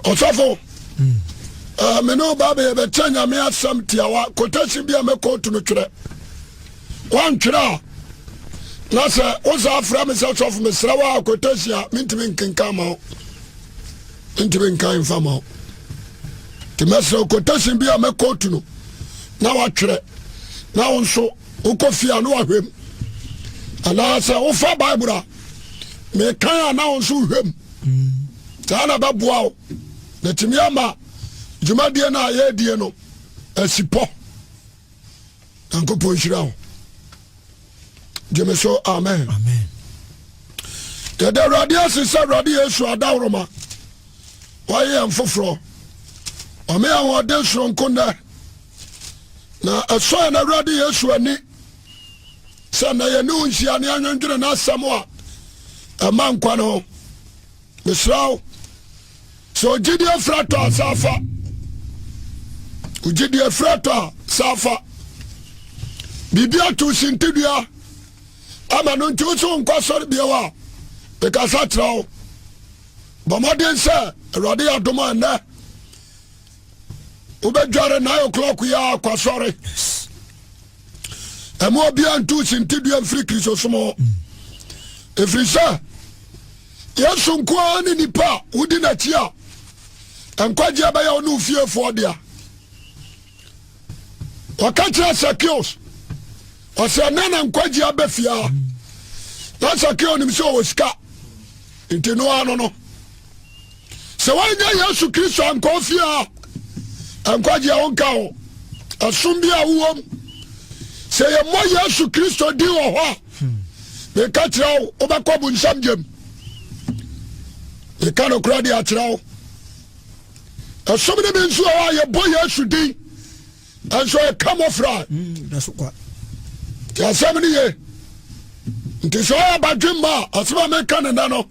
Ɔsɔfo, mm. Me ne wo ba bɛyɛ bɛkyɛ Nyame asɛm tiawa, quotation bi a mɛkɔɔtu no twerɛ. Woantwerɛ a, na sɛ wo saa frɛ me sɛ sɔfo mesrɛ wo a quotation a mentumi nkenkan ma wo. Mentumi nkan mfa ma wo. Nti mɛsrɛ wo quotation bi a mɛkɔɔtu no na woatwerɛ na wo nso wokɔ fie a na wahwɛ mu. Anaasɛ wofa Bible a mekan a na wo nso wohwɛ mu. Saa na ɛbɛboa wo na tumi ama dwumadie no a yɛredie no asi pɔ. Nyankopɔn nhyira wo. Gyeme so amen. Amen. Yɛda Awurade ase sɛ Awurade Yesu adaworoma wayɛ yɛn foforɔ. Ɔme ahoɔden soronko nnɛ na ɛsɔ yɛn Awurade Yesu ani sɛ na yɛne wo nhyia ne anwendwene n'asɛm a ɛma nkwa no ho. Mesrɛ wo sɛ ogyidi afira tɔ a saa fa ogyidi afira tɔ a saa fa biribi ato sintidua ama no nti wo so nkɔ asɔre bio a mekasa kyerɛ wo bɔ mmɔden sɛ awurade yɛ adom a nnɛ wobɛdware 9 o'clock yi a kɔ asɔre ɛma obiara nto sintidua mfiri kristosom ho ɛfiri sɛ Yesu nko ara ne nipa a wodi n'akyi a nkwagyeɛ bɛyɛ wo ne wo fiefoɔ dea. Ɔka kyerɛ Sakeus, ɔsɛ ɛnɛ na nkwagyeɛ abɛ fie a. Na Sakeo nim sɛ ɔwɔ sika, nti no ano no. Sɛ woanya Yesu Kristo ankɔ fie a, nkwagyeɛ wo nka ho. Ɛsom bi a wowom, sɛ yɛmmɔ Yesu Kristo din wɔ hɔ a, meka kyerɛ wo wobɛkɔ bonsam gyam meka nokorɛ de akyerɛ wo ɛsom no bi nso wɔ hɔ a yɛbɔ yesu din ɛnso ɛka mmɔfra nti asɛm no ye nti sɛ ɔyɛ badwemma a asɛm a meka ne nɛ no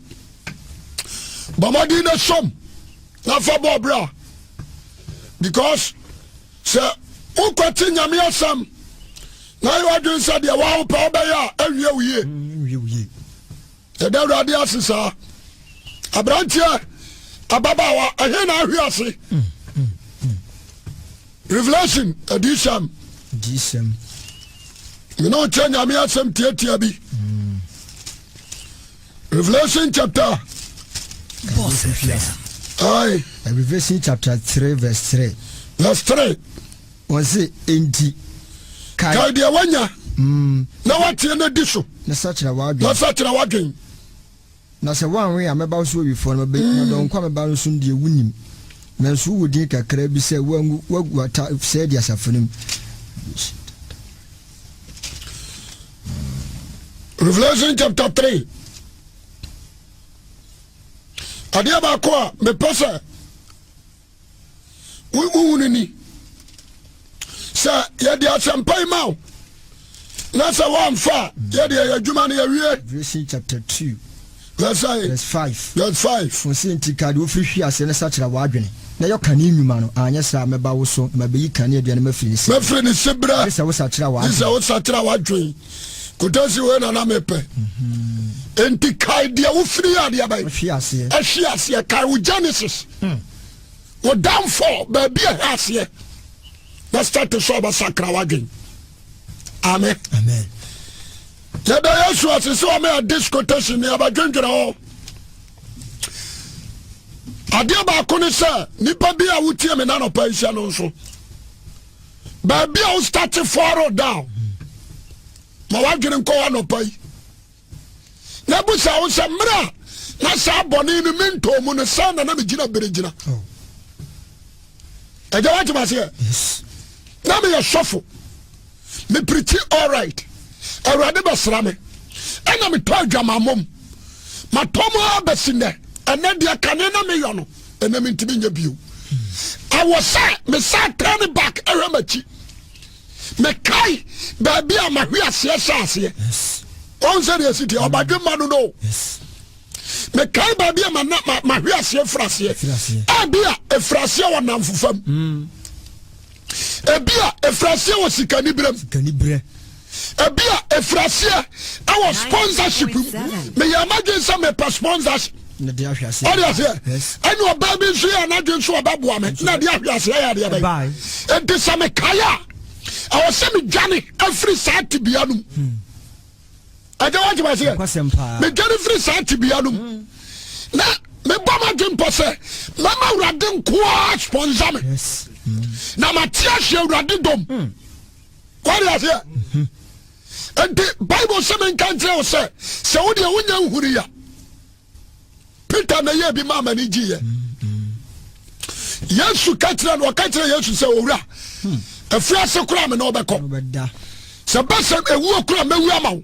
bɔ mmɔden no som na fa bɔɔ bra because Sɛ wokwati Nyame asɛm na ayɛ w'adwene sɛ deɛ waa wopɛ wobɛyɛ a, ɛnwie wo yie. Mm, Yɛda Awurade ase saa. Aberanteɛ, ababaawa, ɛhe na ahwe ase? Mm, mm, Revelation, adiyisɛm. Adiyisɛm. Mene wo kyɛ Nyame asɛm tiatia bi. Revelation chapter. Boss FM. Aye. Revelation chapter 3 verse 3. Verse 3. Wɔn se enti. Kae kae deɛ wanya. Na wateɛ no adi so. Na sakyera w'adwen. Na sakyera w'adwen. Na sɛ woanwe a mɛba wo so owifoɔ no mɛbɛ na dɔnko a mɛba no so no deɛ wonim. Nanso wowɔ din kakra bi sɛ woangu woagu ata sɛɛ di asafo no mu. Revelation chapter 3 adeɛ baako a mepɛ sɛ wohunu ni sɛ yɛde asɛmpa yi ma wo na sɛ woamfa a yɛde ɛyɛ adwuma no yɛwie. Revelation chapter 2 Verse verse 5. Verse 5. Ɔse nti ka deɛ wofiri hwe aseɛ no sakyera w'adwene na yɔ kane nnwuma no, anyɛ saa a mɛba wo so na mabɛyi kaneadua no mafiri ne siberɛ. Mɛfiri ne siberɛ. Gye sɛ wosakyera Gye sɛ w'adwene. wosakyera w'adwene. Kotasi wei na na mepɛ. Enti kae deɛ wofiri yɛ adeɛ bɛn? Hwe aseɛ. Ɛhwe aseɛ. Kae wo Genesis. Wo downfall, baabi a ɛhɛ aseɛ. Na start sɛ ɔbɛsakra w'adwene. Amen. Amen. Yɛda Yesu ase sɛ ɔma yɛ this quotation ne yɛbɛdwendwene ho. Adeɛ baako ne sɛ nipa bi a wotie me nanɔpa yi hyɛ no nso baabi a wo start fall down ma wadwene nkɔ hɔ anɔpa yi na busa wo sɛ mmerɛ a na saa bɔne no mentɔɔ mu no sɛ na na megyina bere gyina oh. ɛgya woatem aseɛ na meyɛ sɔfo mepirikyi alright awurade bɛsra me ɛna metɔ adwamammɔ mu matɔ mu ara bɛsi nnɛ ɛnɛ deɛ kane na meyɔ no ɛnɛ mentumi nyɛ bio ɛwɔ sɛ mesa turn back ɛhwɛ m'akyi mekae baabi a mahwe aseɛ hyɛ aseɛ ɔn sɛ deɛ ɛsi teɛ ɔbadwe ma no no mekae baabi a mahwe aseɛ firi aseɛ ɛbi a ɛfiri aseɛ wɔ namfo fam mm. Ebi a efiri aseɛ wɔ sikaniberɛ mu. Sikaniberɛ. Ebi a efiri aseɛ ɛwɔ sponsorship mu. Meyɛ m'adwene sɛ mepɛ sponsorship. Ɔde aseɛ ɛne ɔbaa bi nso yɛ anadwe nso ɔbɛboa me na de ahwe aseɛ yɛ adeɛ bɛyɛ. Enti sɛ mekae a ɛwɔ sɛ medwane afiri saa tebea no mu. Hmm. Ɛgya wagye ma seɛ medwane firi saa tebea no mu hmm. na mebɔ m'adwe mpɔ sɛ mɛma awurade nkoa sponsor me hmm. na mate ahye awurade dɔm. Wade aseɛ nti Bible sɛ menka nkyerɛ wo sɛ sɛ wodeɛ wonya nhuri a Peter na ɛyɛ bi maa m'ani gyeeɛ. Yesu ka kyerɛ no, ɔka kyerɛ Yesu sɛ owura, afiase koraa me na ɔbɛkɔ. Sɛ bɛsɛ ewuo koraa mɛwu ama wo.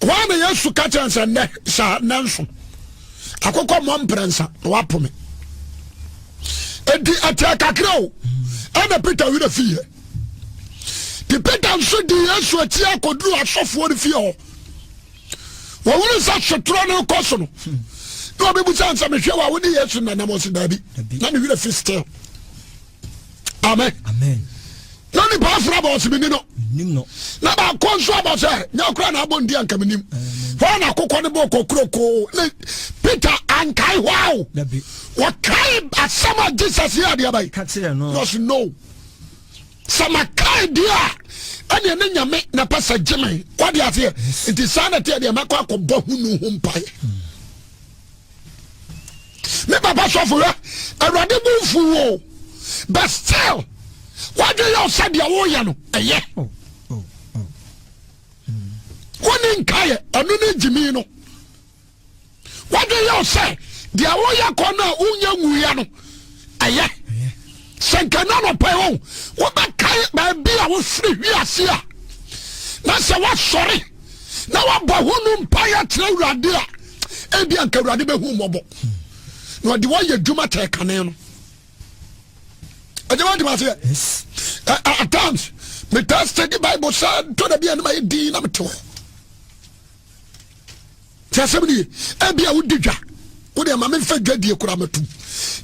Hɔ na Yesu ka kyerɛ sɛ nnɛ saa nnɛ nso akokɔ mmɔ mprɛnsa na wapo me. Enti ɛteɛ kakra o, ɛna Peter werɛ fiiɛ. Nti Peter nso di Yesu akyi akɔduru asɔfoɔ no fie hɔ. Wɔhunu sɛ sotorɔ no rekɔ so no, na ɔbɛbusa sɛ mehwɛ wɔ a wone Yesu nanam ɔse daabi. Na ne werɛ fi still. Amen. Na nipa aforo aba ɔse meni no. Na baako nso aba sɛ nyɛ kora na abɔ ndi anka menim. Hɔ na akokɔ no bɔ kɔkurokoo ne Peter ankae hɔ a o. Wɔkae asɛm a Jesus yɛ adeɛ bɛyi. Na ɔse no. Sɛ makae deɛ a, ɛneɛ ne Nyame na pɛ sɛ gye me. Wade aseɛ? Nti saa na ɛteɛ deɛ mɛkɔ akɔbɔ hunu ho mpaeɛ. Me papa sɔfo hwɛ, Awurade bo mfu wo, but still wadwe yɛ sɛ deɛ woyɛ no ɛyɛ. Wone nkaeɛ, ɛno ne gyimi no. W'adwene yɛ wo sɛ deɛ woyɛ kɔ no a wonya nwuiɛ no ɛyɛ. Sɛ nka na nɔpɛ o, wobɛkae baabi a wofiri wiase a, na sɛ woasɔre na woabɔ ho no mpaeɛ akyerɛ Awurade a, ebi anka Awurade bɛhu mmɔbɔ na ɔde woayɛ adwuma kyɛɛ kane no. Ɛgyɛ woagyema aseɛ? At times, metaa study Bible sɛ tɔ da bi a ne ma yɛ din na mete hɔ. Ti asɛm no ye. Ebia wodi dwa. Wo deɛ ma memfa dwadie koraa mɛtom.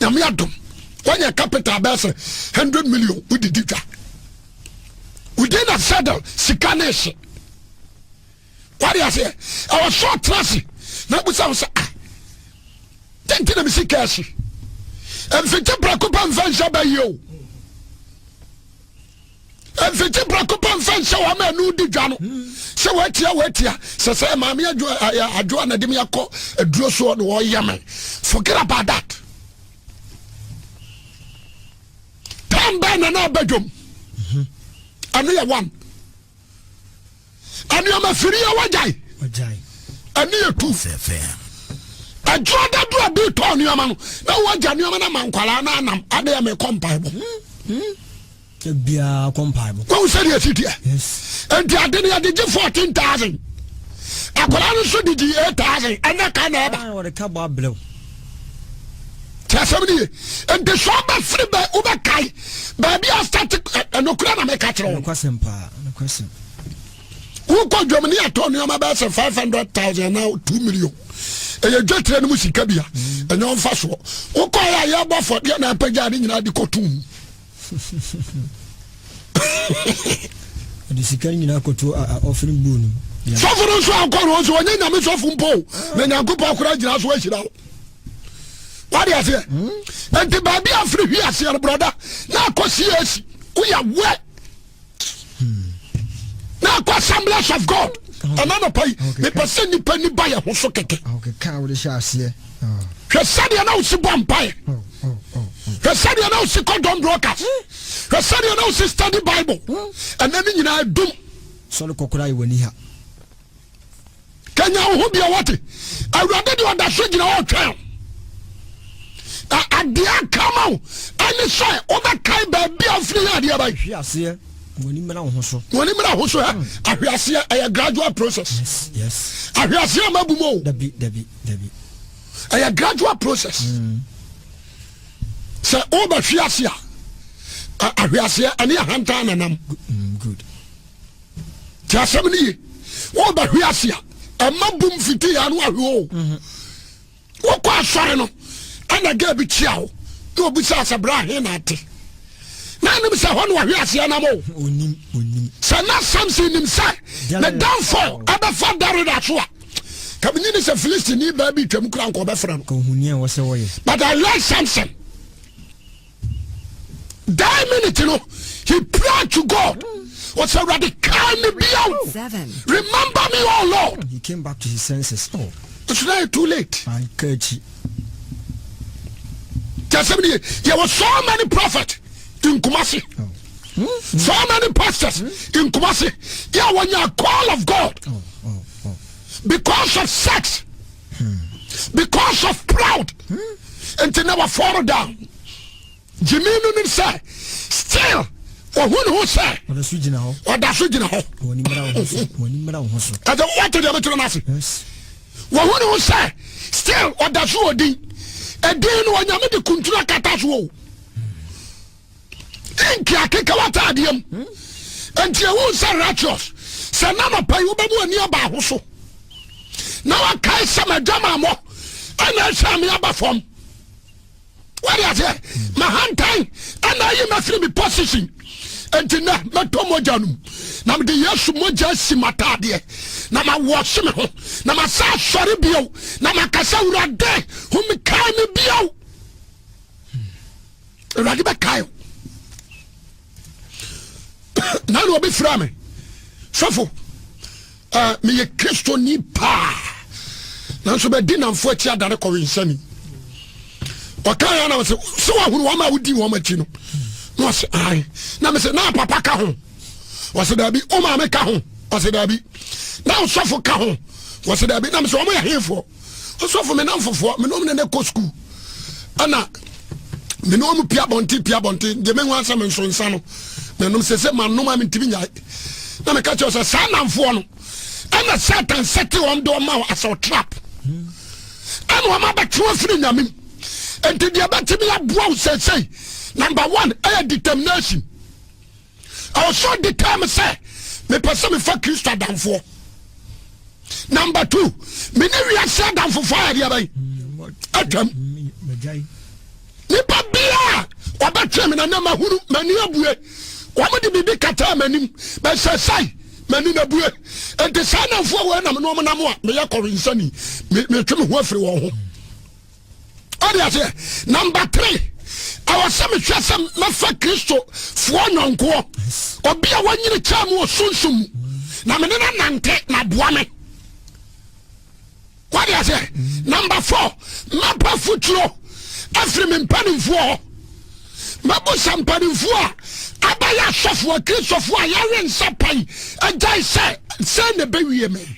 Nyame adom. Woanya capital bɛyɛ sɛ 100 million wode di dwa. Within a settle sika ne hye. Wade aseɛ. Ɛwɔ sɛ ɔtena ase na abusa wo sɛ ah dɛn nti na me sika ahye. Mfiti prɛko pɛ mfa nhyɛ bɛyɛ o. mfiti prɛko pɛ mfa nhyɛ wɔn a ɛno di dwa no sɛ wɔatia wɔatia sɛ sɛ maame adwoa na de me akɔ aduro soɔ na wɔyɛ me forget about that time bɛn na na aba dwom ɛno yɛ one Nneɛma firi a wagyae. Ɛne yɛ tu. Adwuma dadu a bi tɔn nneɛma no na wagya nneɛma no ama nkwadaa no anam adeɛ mekɔ mpaebɔ. Biara kɔ mpaebɔ. Wɔn sɛ deɛ si teɛ. Nti ade no yɛde gye 14,000. Akwadaa no nso de gye 8,000. Ɛnɛ ka na ɛba. Wɔde ka bɔ abrɛw. Ti asɛm no ye. Nti sɛ ɔbɛfiri bɛ wobɛkae baabi a start ɛnokora na meka kyerɛ wo. Nokwasɛm paa, nokwasɛm. Wokɔ dwam ne atɔ nneɛma bɛyɛ sɛ 500,000 anaa 2 million. Ɛyɛ dwatire no mu sika bi a ɛnyɛ ɔmfa soɔ. Wokɔ yɛ a yɛbɔ afɔdeɛ na apagya ne nyinaa de kɔto mu. Ɔde sika no nyinaa kɔto offering bowl no mu. Sɔfo no nso ankɔ no nso ɔnyɛ nyame sɔfo mpo na Nyankopɔn koraa gyina so ahyira wo. Wade aseɛ? Hmm? Nti baabi a firi hwi aseɛ no brɔda na akɔ CAC woyɛ wɛ na akɔ Assemblies of God ɛna nɔpa yi mepɛ sɛ nnipa ni ba yɛ ho so kɛkɛ. Hwɛ sɛdeɛ na wosi bɔ mpaeɛ. Hwɛ sɛdeɛ na wosi kɔ dɔm broadcast. Hwɛ sɛdeɛ na wosi study Bible. Ɛnɛ ne nyinaa dum. Sɔre kɔkora yɛ w'ani ha. Kanya wo ho bia wate. Awurade deɛ ɔda so gyina hɔ twɛn. Na adeɛ aka ma wo ɛne sɛ wobɛkae baabi a wofiri yɛ adeɛ bɛn. Hwe aseɛ na w'ani mmra wo ho so. W'ani mmra ho so ɛ. Ahwe aseɛ ɛyɛ gradual process. Yes, yes. Ahwe aseɛ ma bu mu o. Dabi, dabi, dabi. Ɛyɛ gradual process. Sɛ wobɛhwe ase a, ahwe aseɛ ɛne ahantan nanam. Good. Ti asɛm no ye. Wobɛhwe ase a, ɛma bum fiti yɛ ano ahwe o. Wokɔ asɔre no, ɛna gɛ bi kyia wo na obisa sɛ bra he na ate. Na anim sɛ hɔ na wahwe aseɛ nam o. Sɛ na Samson nim sɛ ne downfall ɛbɛfa Darida so a, Ka menyi ne sɛ Filistini baa bi twam kora nka ɔbɛfrɛ no. Ka ohun nea ɛwɔ sɛ wɔyɛ. But I like Samson. That minute no, he prayed to God. Ɔsɛ Awurade kae me bio. Remember me, oh Lord. He came back to his senses. Oh. It's not too late. Anka akyi. Kyɛ ni yɛwɔ so many prophets in Kumasi. Oh. So many pastors in Kumasi. Yeah, when you call of God. Oh. Because of sex. Because of proud. Nti na wa fall down. Gyimi no nim sɛ still ɔhu ne ho sɛ ɔda so gyina hɔ. Ɔda so gyina hɔ. Wɔn mmra wo ho so. Wɔn mmra wo ho so. Ɛdɛ wɔte deɛ bɛtena n'ase. Wɔhu ne ho sɛ still ɔda so wɔ din. Ɛdin no ɔnyame de kuntunu akata so o. Ink akeka w'ataadeɛ mu. Nti ɛwo sɛ righteous sɛ nanɔpa yi wobɛmu ani aba ho so na wakae sɛ m'adwamammɔ ɛna ɛhyɛ me aba fam. Wade aseɛ mahantan ɛna ayi mafiri me position nti nɛ mɛtɔ mogya no mu na mede Yesu mogya asi m'ataadeɛ na mawɔhye me ho na masa asɔre bio na makasa Awurade hu me kae me bio. Awurade bɛkae na na obi frɛ me sɔfo uh, meyɛ kristoni paa nanso bɛdi namfo akyi adane kɔwensani. Ɔka yɛ na sɛ sɛ wahunu wɔn a wodi wɔn akyi no na ɔsɛ ae na mesɛ na papa ka ho ɔsɛ daabi o maame ka ho ɔsɛ daabi na ɔsɔfo ka ho ɔsɛ daabi na mesɛ wɔn yɛ hefoɔ. Ɔsɔfo me namfofoɔ me ne wɔn na ɛkɔ sukuu ɛna me ne wɔn pia abɔnten pia abɔnten deɛ mehu asɛ me nso nsa no menom sɛ sɛ manom a mentumi nyae na meka kyerɛ sɛ saa namfoɔ no ɛna Satan sɛte wɔn de wɔn ma asɛ trap ɛna wɔn abɛtwe wɔn afiri Nyame mu. Nti deɛ bɛtumi aboa wo sɛsɛi number one ɛyɛ determination. Ɛwɔ sɛ ɔde me sɛ mepɛ sɛ mefa Kristo adamfoɔ. Number two, me ne wiase adamfofoɔ ayɛ deɛ bɛn atwam. Nipa biara ɔbɛtwe me na na mahunu m'ani abue. Wɔn de biribi kataa m'anim bɛsɛ sɛe m'ani na abue. Nti saa namfoɔ wɔ nam ne wɔn nam a meyɛ kɔwensani metwe me ho afiri wɔn ho. Ɔde aseɛ. Number three, ɛwɔ sɛ mehwɛ sɛ mɛfa Kristofoɔ nyɔnkoɔ, obi a wanyini kyɛn mu wɔ sunsum mu, na mene no nante na boa me. Wade aseɛ. Number four, mɛpa futuro afiri me mpanimfoɔ hɔ. Mɛbusa mpanimfoɔ a abɛyɛ asɔfoɔ Kristofoɔ a yɛawe nsa pan agyae sɛ sɛ na ɛbɛwie me.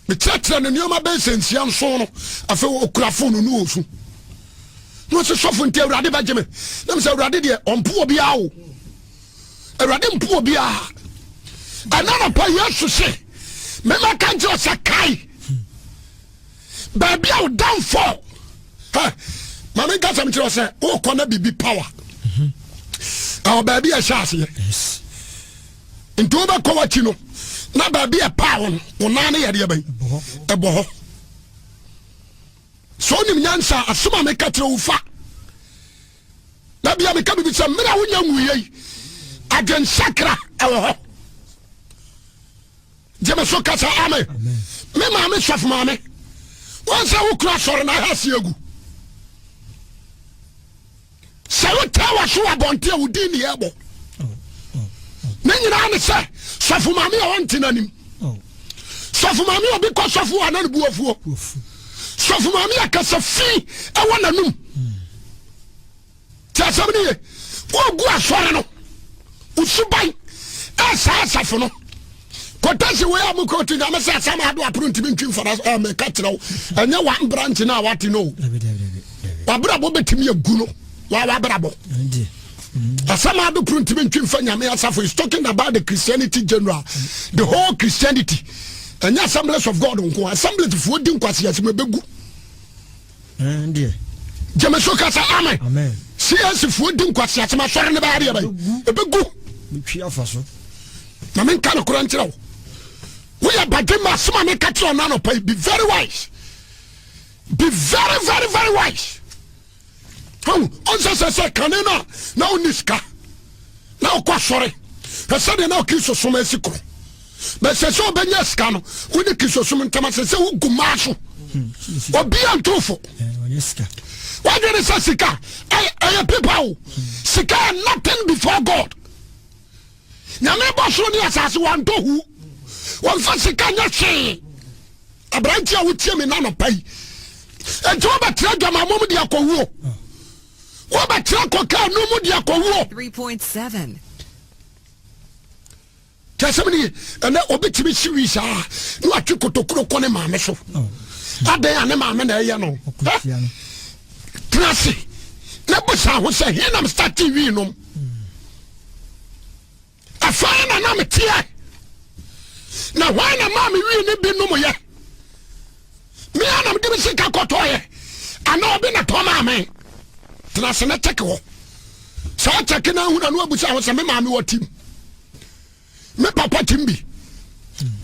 Mekyerɛkyerɛ no nneɛma bɛyɛ sɛ nsia nson no, afei ɔkura fon no ne ɔsu. Na ɔsɛ sɔfo nti Awurade bɛgye me. Na mesɛ Awurade deɛ ɔmpo obiara o. Awurade mpo obiara. Ɛna nɔpa Yesu se mema ka nkyerɛ sɛ kae baabi a wo downfall. Ma menka sɛm kyerɛ sɛ wokɔ na biribi power ɛwɔ baabi a ɛhyɛ aseɛ. Nti wobɛkɔ w'akyi no na baabi a ɛpaa wo no wo nan no yɛdeɛ bɛn ɛbɔ hɔ. Sɛ wonim nyansa asɛm a meka kyerɛ wo fa na bia meka biribi sɛ mmerɛ a wonya nwuyɛ yi adwensakra ɛwɔ hɔ. Gye me so kasa amen. Me maame sɔfo maame wɔn sɛ wokura sɔre na aha si agu. Sɛ wotaa w'aso wɔ abɔnten a wo din ne yɛbɔ. Ne nyinaa ne sɛ sɔfo maame a ɔnte n'anim. Sɔfo maame a obi kɔ sɔfo a na ne bu afuo. Sɔfo maame a kasa fi ɛwɔ n'anum. Ti asɛm no ye. Wogu asɔre no. Wosuban ɛsaa asafo no. Kɔtɛsi wei a mokɔ ti nyame sɛ asɛm ado apono ntumi ntwi mfara ɛ meka kyerɛ wo ɛnyɛ one branch no a wate no o. Wabrabɔ bɛtumi agu no wa wabrabɔ. Asɛm ado pono ntumi ntwi mfa nyame asafo is talking about the Christianity general, the whole Christianity. Ɛnyɛ Assemblies of God nko, Assemblies foɔ di nkwaseasɛm ɛbɛgu. Gyeme so kasa amen. CAC foɔ di nkwaseasɛm asɔre no bɛyɛ adeɛ bɛn ɛbɛgu. Na menka nokorɛ nkyerɛ wo, woyɛ badwemma asɛm a meka kyerɛ ɔno anɔpa yi, be very wise, be very very very wise. Ɔnsɛ sɛ sɛ kane no a na wonni sika na wokɔ asɔre, hwɛ sɛdeɛ na Kristo som asi korɔ. Bɛsɛ sɛ ɔbɛnya sika no, wo ne Kristosom ntam asɛ sɛ wogu mmaa so. Obi antofo. Wadwene sɛ sika ɛyɛ pepa o. Sika yɛ nothing before God. Nyame bɔ soro ne asase wantɔ hu. Wɔmfa sika nyɛ hwee. Aberante a wotie me nanɔpa yi. Enti wobɛtena adwamammɔ mu de akɔwuo. Wobɛtena kɔkaa no mu de akɔwuo. 3.7. Tí asɛm no ye, ɛnɛ obi tumi si wi saa na watwe kotokuro kɔ ne maame so. Oh. Adɛn a ne maame na ɛyɛ no? Tena ase na busa ho sɛ he nam starte wi nom. Afei na na meteɛ na hwan na maa me wi ne bi nom yɛ? Me a na mede me sika kɔtɔɔyɛ anaa obi na tɔ maa me? Tena ase na kyɛke hɔ. Saa kyɛke no ahunu ano abusa ho sɛ me maame wɔ tim, me papa tim bi.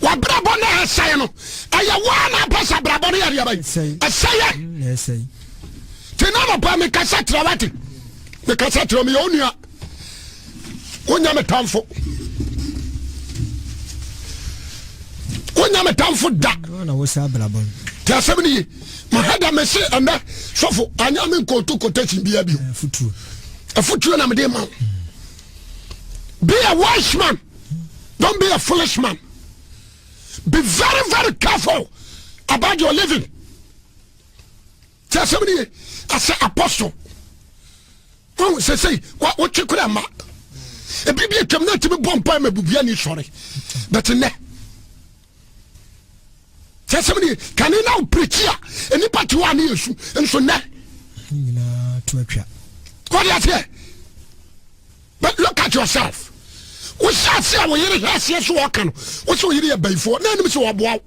Wabrabɔ no ɛsɛe no ɛyɛ waa na apɛ sɛ abrabɔ no yɛ deɛ bɛyi ɛsɛeɛ. Te na nɔpa mekasa kyerɛ wate, mekasa kyerɛ meyɛ onua. Wonya me tamfo, wonya me tamfo da. Te asɛm no ye. Mahada me se ɛnɛ sɔfo anya me nkɔɔto quotation bia bio. Afotuo na mede ma wo. Be a wise man, don't be a foolish man. Be very very careful about your living. Te asɛm no ye. Asɛ apostle Wahu sesei wotwe kora ma ebi bi atwam na atumi bɔ mpa ma bubua ni sɔre but nnɛ sɛ sɛm ne kane na wopirikyi a nnipa te hɔ a ne yɛsu nso nnɛ nyinaa to atwa. Wɔde aseɛ, but look at yourself. Wohyɛ ase a wo yere hwɛ aseɛ so wɔka no wo sɛ wo yere yɛ bayifoɔ na anim sɛ wɔboa wo.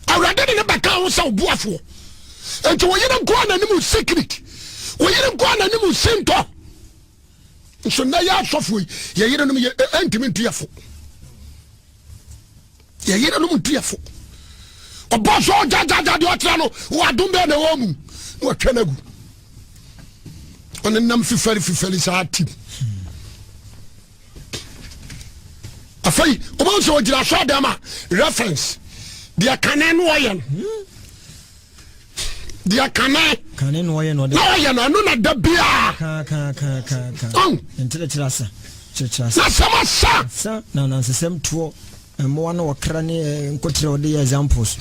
Awurade de ne bɛka ho sɛ ɔboafoɔ. Nti wo yere nko a n'anim secret, wo yere nko a n'anim sintɔ. Nso nnɛ yɛ asɔfoɔ yi, yɛ yerenom yɛ ɛntumi ntu yɛ fo. Yɛ yerenom ntu yɛ fo. Ɔbɔ so ɔgyagyagya deɛ ɔkyerɛ no, wɔ adom bɛɛ na ɛwɔ mu na watwa no agu. Ɔnenam fifɛri fifɛri saa tim. Afei wobɛhu sɛ ɔgyina asɔre dɛm a reference deɛ kane no ɔyɛ no deɛ kane kane no ɔyɛ no na ɔyɛ no ɛno na da biara nkyerɛkyerɛ asa kyerɛkyerɛ asa na sɛm asa sa na nansesɛm toɔ mmoa no ɔkra ne nkoterɛ ɔde yɛ examples.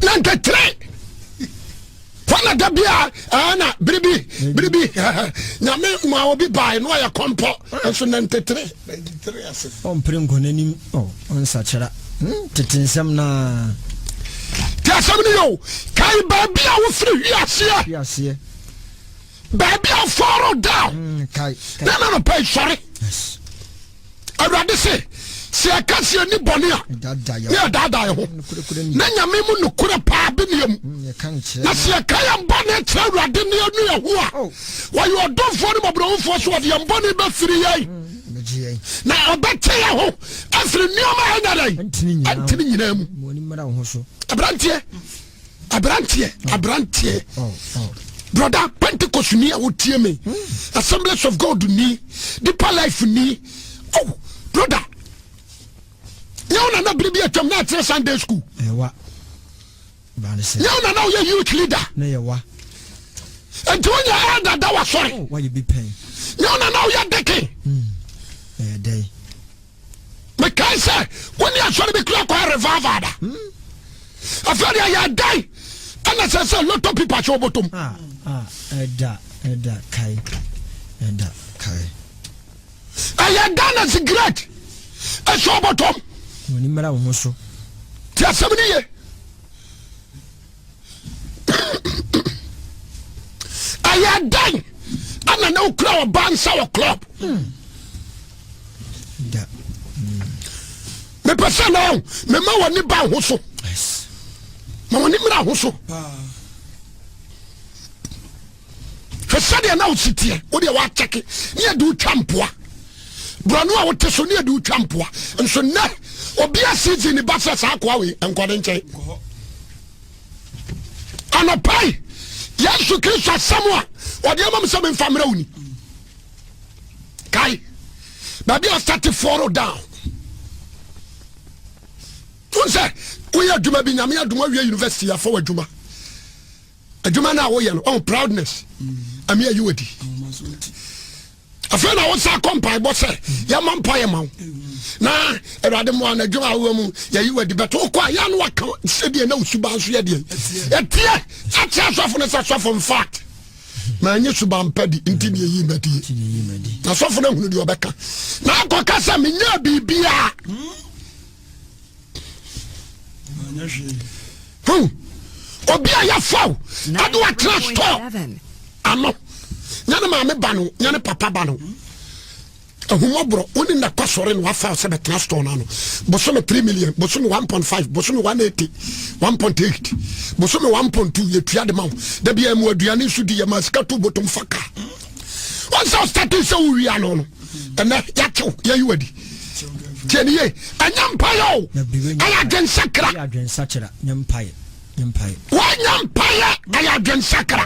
93 hɔ na da bia ɛna biribi biribi nyame ma obi bae na ɔyɛ kɔmpɔ nso 93. Ɔmpere nkɔ n'anim ɔnsakyera tete nsɛm naa. Te asɛm no yɛ o kae baabi a wofiri hwiaseɛ hwiaseɛ baabi a fall down na na nɔpɛ sɔre. Awurade se, sɛ yɛka sɛ yɛnni bɔne a, ne yɛdaadaa yɛ ho, na Nyame mu nokorɛ paa bi ne mu. Mm, na sɛ yɛka yɛn bɔne kyerɛ Awurade ne yɛnu yɛn ho a, oh. wɔyɛ ɔdomfoɔ ne mmɔborɔhufoɔ so ɔde yɛn bɔne bɛfiri yɛn, mm, na ɔbɛte yɛn ho afiri nneɛma a ɛnyɛ dɛn ɛntene nyinaa mu. Aberanteɛ aberanteɛ aberanteɛ broda Pentecost ni a wotie me, Assemblies of God ni, Deeper Life ni, oh broda, nyɛ wo nana bere bi atwam na akyerɛ Sunday school, nyɛ wo nana woyɛ youth leader, nti wonya elder da wasɔre, nyɛ wo nana woyɛ deacon. Mekae sɛ wo ne asɔre bi kura kɔɛ revival da. Afei deɛ yɛ dan ɛna sɛ sɛ lotto pipa hyɛ obotom. Ah, ah, ɛda, ɛda, kae, ɛda, kae. Ɛyɛ dan na cigarette ɛhyɛ obotom. Wɔn mmara wo ho so. Ti asɛm ni ye. Ɛyɛ dɛn ɛna na okura ɔba nsa wɔ club. Mepɛ sɛ na mema w'ani ba ho so, ma w'ani mmra ho so. Hwɛ sɛdeɛ na wosi teɛ, wodeɛ woakyɛke ne yɛde wotwa mpoa borɔno a wote so ne yɛde wotwa mpoa. Nso nnɛ obi asisi ne ba sɛ saa akoa wei nkɔ ne nkyɛn. Anɔpa yi Yesu Kristo asɛm a ɔde ama me sɛ memfa mmerɛ wo ni. Kae baabi a start fall down. Wo sɛ woyɛ adwuma bi nyame adom awie university afa w'adwuma. Adwuma no a woyɛ no, ɔn proudness. Ɛmi ayi wadi. Afei na wosa kɔ mpaebɔ sɛ yɛmmɔ mpaeɛ ma wo. Na Awurade mmoa no adwuma a wowɔ mu yɛyi wadi bɛto wokɔ a yɛ no waka sɛdeɛ na wo suban so yɛ deɛ. Ɛteɛ akyerɛ asɔfo no sɛ sɔfo in fact manyɛ suban pa di nti ne ɛyi madie. Na sɔfo no ahunu deɛ ɔbɛka. Na akɔka sɛ menyaa biribiaa. Hmm. Obi a yɛfa wo ɛde watena store ano nyɛ ne maame ba no nyɛ ne papa ba no ahumɔborɔ wo ne nakɔ sɔre no wafa wo sɛ bɛtena store no ano bosome 3 million bosome 1.5 bosome 180 1.8 bosome 1.2 yɛtua de ma wo da bia mu aduane nso di yɛma sika to botom fa ka wɔn sɛ ɔstate sɛ wowia no no ɛnɛ yɛakyew yɛyi wadi tiɛ ne ye ɛnyɛ mpaeɛ o ɛyɛ adwensakra wɔnyɛ mpaeɛ ɛyɛ adwensakra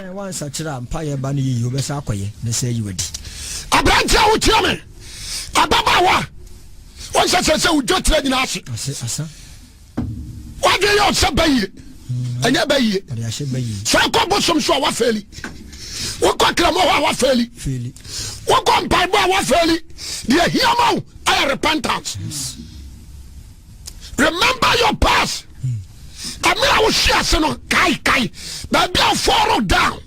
aberante a wotia me ababaawa wɔn sɛ sɛ sɛ wodwa tira nyinaa ase wadwen yɛ ɔsɛ bɛyie ɛnyɛ bɛyie sɛ ɔkɔ bosom so a wafɛli wokɔ kramɔ hɔ a wafɛli wokɔ mpaebɔ a wafɛli deɛ hia ma wo ɛyɛ repentance remember your past ɛmmerɛ a wohwe ase no kae kae baabi a fall down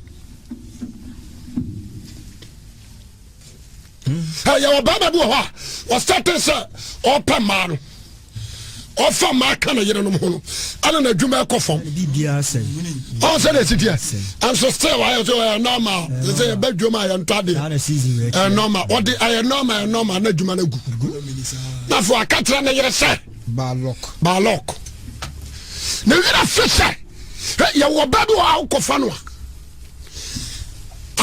Yɛwɔ barima bi wɔ hɔ a ɔsɛte sɛ ɔpɛ mmaa no ɔfa mmaa ka ne yerenom ho no ɛna n'adwuma ɛkɔ fam ɔn sɛ na ɛsi teɛ ɛnso still ayɛ sɛ ɔyɛ normal sɛ sɛ yɛbɛ dwom a yɛntɔ adeɛ ɛyɛ normal ɔde ɛyɛ normal ɛyɛ normal na adwuma no agu na afei aka kyerɛ ne yere sɛ baalɔk ne werɛ fi sɛ yɛwɔ ba bi wɔ a wokɔfa no a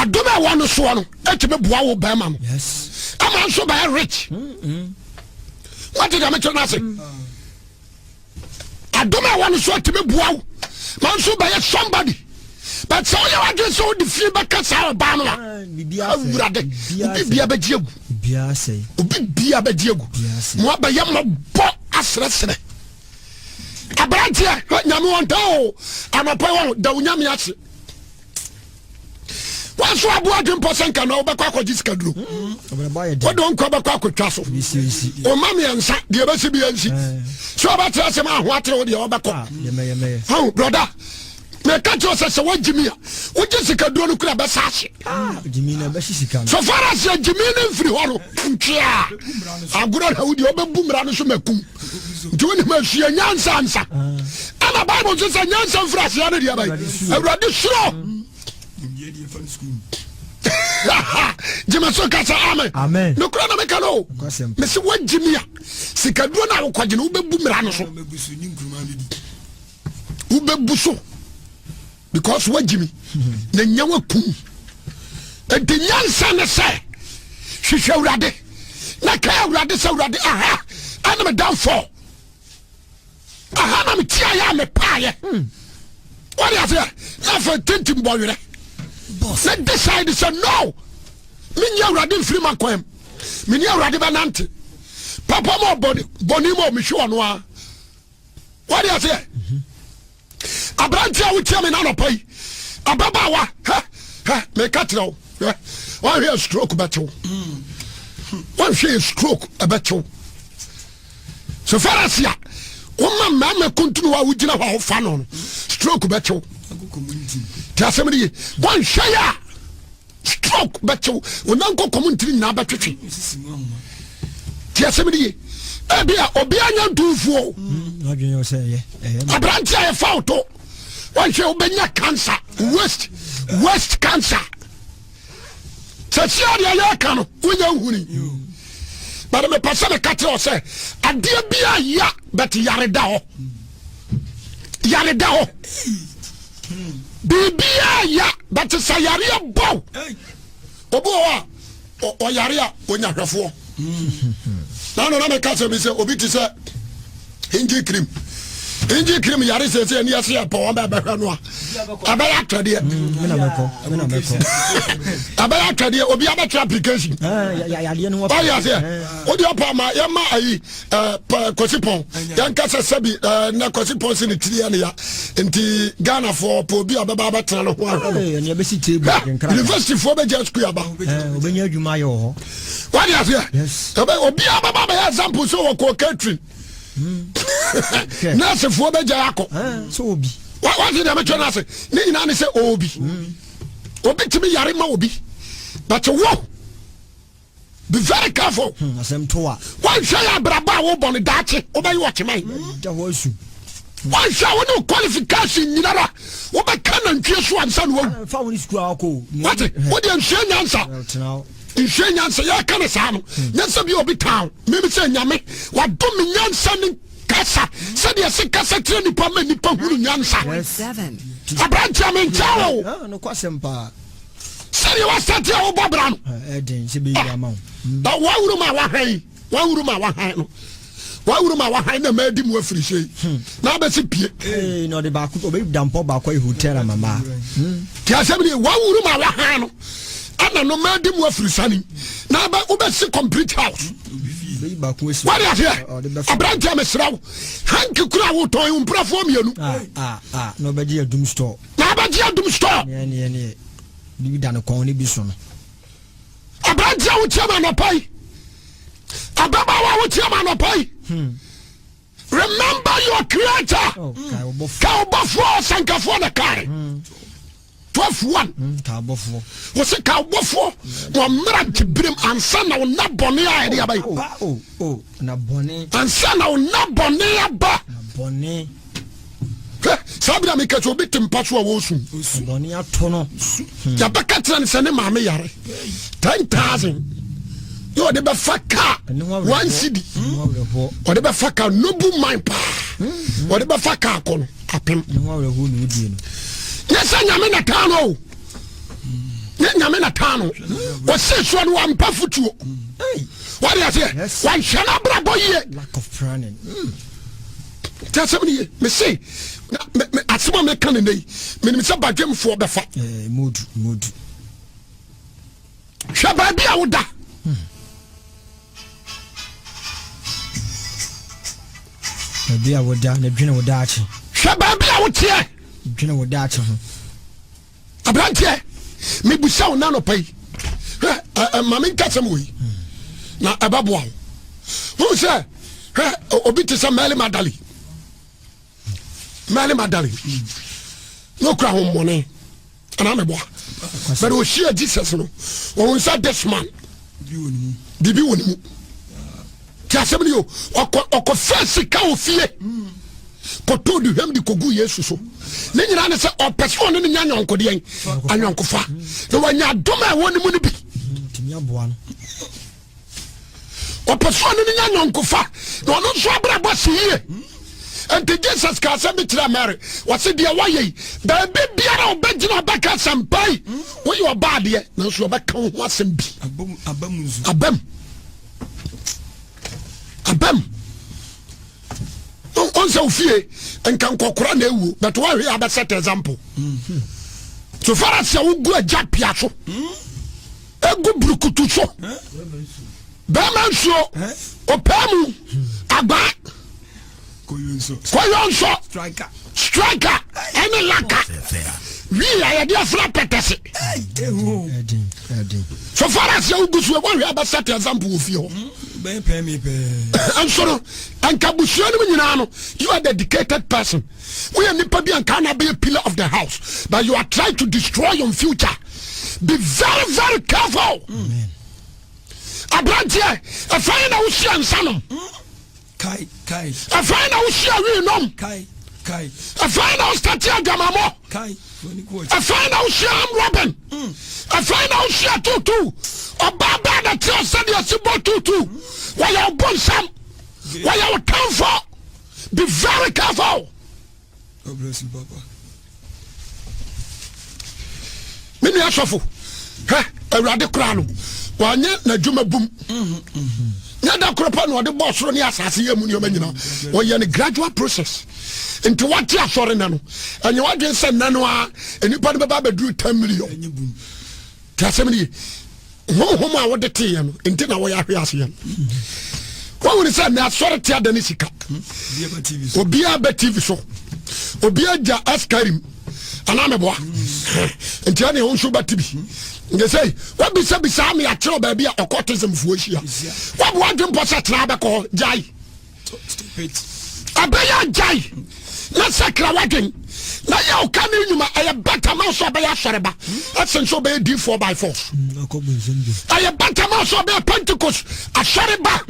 adom a ɛwɔ no soɔ no ɛtumi boa wo bɛrima no ama nso bɛyɛ rich wate deɛ mekyerɛ no ase mm. adom a ɛwɔ no so atumi boa wo ma nso bɛyɛ somebody but sɛ woyɛ w'adwene sɛ wode fie bɛka saa ɔbaa no a ah, awurade obi bia bɛgye agu obi bia bɛgye agu mo abɛyɛ mmɔbɔ aserɛserɛ aberanteɛ nyame wɔnta o anɔpɛ wɔ da wo nyame ase wanso aboa adwempɔ sɛ nka na wobɛkɔ akɔgye sikaduro wode wo nkwa bɛkɔ akɔtwa so ɔma mmiɛnsa deɛ ɛbɛsi bi ansi sɛ wɔbɛkyerɛ sɛm aho atere wo deɛ wɔbɛkɔ ah, brɔda meka kyerɛ sɛ sɛ woagye mi a wogye sikaduro no kura bɛsa ahye ah, so far as yɛgyimi no mfiri hɔ no ntwea agorɔ na wodeɛ wobɛbu mmara no so makum nti wonim asua nyansa nsa ɛna bible nso sɛ nyansa mfiri aseɛ no deɛ bɛyɛ awurade suro gyeme so ka sɛ amen nokora na meka no mese woagye mi a sikaduro no a wokɔgye no wobɛbu mmara no so wobɛbu so because woagye mi na nya wakum nti nyansa ne sɛ hwehwɛ awurade na ka awurade sɛ awurade aha ɛne me downfall aha na metiaeɛ a mepaeɛ hmm. wode aseɛ na afei tintim bɔ werɛ na decide sɛ no menyɛ awurade mfiri makwan mene awurade bɛnante papa ma ɔbɔne ma ɔmehwe ɔno a wode aseɛ aberante a wotia me no anɔpa yi ababaawa hɛ hɛ meka kyerɛ wo hwɛ wanhwɛ stroke bɛkyew wanhwɛ stroke ɛbɛkyew so far as a woma mmarima kuntunu a wogyina hɔ a wofa no no stroke bɛkyew nti asɛm no ye wanhwɛ yɛ a stroke bɛkyew wo nan kɔkɔm ntiri nyinaa bɛtwetwe ti asɛm no ye ebi a obi anya ntumfuo hmm, aberante a yɛfa wo to wɔnhwɛ wobɛnya cancer waste waste cancer sɛsi a deɛ yɛka no wonya nhuni but mepɛ sɛ meka kyerɛ wo sɛ adeɛ bi a ya but yare da hɔ yare da hɔ biribiaa ya but sɛ yareɛ bɔw obi wɔ hɔ a ɔyare a ɔnya hwɛfoɔ na no na meka sɛ bi sɛ obi te sɛ hingi cream. Ngye kirim yare sese ani ase yɛ pɔ wɔn bɛ bɛhwɛ no a ɛbɛyɛ atwɛdeɛ. Ɛbɛyɛ atwɛdeɛ obi abɛtwerɛ application. Ɔyɛ aseɛ wode ɔpɔ ama yɛma ayi kwasi pɔn yɛnka sɛ sɛbi nɛ kwasi pɔn si ne tiri yɛ ne ya nti Ghanafoɔ pɔ obi a bɛba abɛtena no ho ahwɛ no. Universityfoɔ bɛgya sukuu aba. Wade aseɛ obiara bɛba bɛyɛ example sɛ wɔkɔ catering. Nursefoɔ bɛgya akɔ. Wate deɛ metwɛ no ase ne nyinaa ne sɛ obi obi tumi yare ma obi but wo be very careful. Hmm, Wanhwɛ yɛ abrabɔ a wobɔ no daakye wobɛyɛ ɔkyeman. Wanhwɛ wo ne qualification nyinara wobɛka nantwie so ansa na wawu. Wate wodeɛ nsua nyansa nsua nyansa yɛka no saa no nyɛ sɛ bi obi taa meme sɛ nyame wadom me nyansa ne kasa sɛdeɛ ɛse kasa kyerɛ nipa ma nipa hunu nyansa. Aberanteɛ menkyɛ wo sɛdeɛ wasɛte a wobɔ bra no na wawuru ma wahan wawuru ma wahan no wawuru ma wahan na maadi mu afiri hyɛ yi hmm. na abɛsi pie na ɔde baako ɔbɛyi dampɔ baako ayi hotel ama maa hmm. te asɛm ni wawuru ma wahan no ɛna no maadi mu afiri sani na abɛ wobɛsi complete house wade aseɛ aberanteɛ mesrɛ wo hanki kura a wotɔn wo mprafoɔ mmienu ah, ah, ah, na ɔbɛgye adum store na abɛgye adum store bibi da ne kɔn ne bi so no aberanteɛ a wotia ma anɔpa yi ababaawa a wotia ma anɔpa yi hmm. remember your creator oh, ka wobɔfoɔ ɔsɛnkafoɔ na kae hmm. 12 1 hmm, wɔsɛ ka wobɔfoɔ wɔ mmara gyeberem ansa na wo nna bɔne a ɛde aba yi oh, oh, ansa na wo nna bɔne aba hwɛ saa bere a meka sɛ obi te mpa so a wɔresu hmm. yɛbɛka kyerɛ no sɛ ne maame yare 10000 na ɔde bɛfa kaa one cedi ɔde bɛfa kaa nobu man paa hmm. ɔde bɛfa kaa kɔ no apem nyɛ sɛ nyame na taa no o nyɛ nyame na taa no ɔsɛ soɔ no wampa fotuo wade aseɛ wanhwɛ no abrabɔ yie nti asɛm no ye mese asɛm a meka ne nnɛ yi menim sɛ badwemfoɔ bɛfa eh, hwɛ baabi a woda hmm. baabi a woda na dwene wo daakye hwɛ baabi a woteɛ dwene wo daakye ho aberanteɛ mebusa wo nanɔpa yi hwɛ ma menka sɛm wɔ yi na ɛbɛboa wo wohu sɛ hwɛ obi te sɛ Mary Magdalene Mary Magdalene na okura ahommɔne anaa meboa but ɔhyia Jesus no ɔhu sɛ this man biribi wɔ ne mu ti asɛm no yɛ ɔkɔfɛ sika wɔ fie kɔtɔɔ duhwam de kɔguu Yesu so. Ne nyinaa ne sɛ ɔpɛ sɛ ɔne no nya anyɔnkodeɛ anyɔnkofa na wanya adom a ɛwɔ ne mu no bi. Ɔpɛ sɛ ɔne no nya anyɔnkofa na ɔno nso abrabɔ si yie. Nti Jesus ka asɛm bi kyerɛ Mary, ɔse deɛ wayɛ yi, baabi biara ɔbɛgyina ɔbɛka asɛmpa yi, woyɛ ɔbaa deɛ, nanso ɔbɛka wo ho asɛm bi. Abam. Abam. ɔn sɛ ofie nka nkɔkora na ewu but wɔn ahwɛ abɛ set example so far as sɛ wogu agya pia so egu burukutu so bɛrima nsuo ɔpɛɛ mu agbaa kɔyɔ nsɔ striker ɛne laka wii a yɛde afra pɛtɛse so far as yɛ wogu so wɔhwɛ abɛ set example wɔ fie hɔ nso no nka busua no mu nyinaa no you are dedicated person woyɛ nipa bi anka na bɛyɛ pillar of the house but you are trying to destroy your future be very very careful aberanteɛ ɛfa yɛ na wohyia nsa nom Afei na wohyia wii nom. Afei na wostate adwamammɔ. Afei na wohyia arm robin. Mm. Afei na wohyia tutu. Ɔbaa bɛɛ na kyerɛ sɛdeɛ si bɔ tutu. Mm. Wɔyɛ wo bonsam. Wɔyɛ wo tamfo. Be very careful. God bless you, Papa. Me nua sɔfo, hwɛ awurade koraa no, wanyɛ n'adwuma bum. Nyɛ da koro pɛ na ɔde bɔɔ soro ne asase yɛ mu nneɛma nyinaa. Ɔyɛ no gradual process. Nti wate asɔre nɛ no, ɛnyɛ wadwen sɛ nɛ no a nnipa no bɛba abɛduru 10 million. Te asɛm no ye. Honhom a wode teeɛ no nti na wɔyɛ ahwe aseɛ no. Wohunu sɛ nɛ asɔre te ada ne sika. Obiara bɛ TV so. Obiara gya askarim. Anaa meboa. Nti ɛne wo nso bɛte bi. Nti sɛ wabisabisa me akyerɛ baabi a occultism foɔ ahyia. Waboa adwempɔ sɛ tena bɛkɔ hɔ gyae. Ɛbɛyɛ agyae na sakra w'adwen na yɛ ɔka ne nnwuma. Ɛyɛ better ma sɛ ɔbɛyɛ asɔreba ɛsen sɛ ɔbɛyɛ d4 by force. Ɛyɛ better ma sɛ ɔbɛyɛ Pentecost asɔreba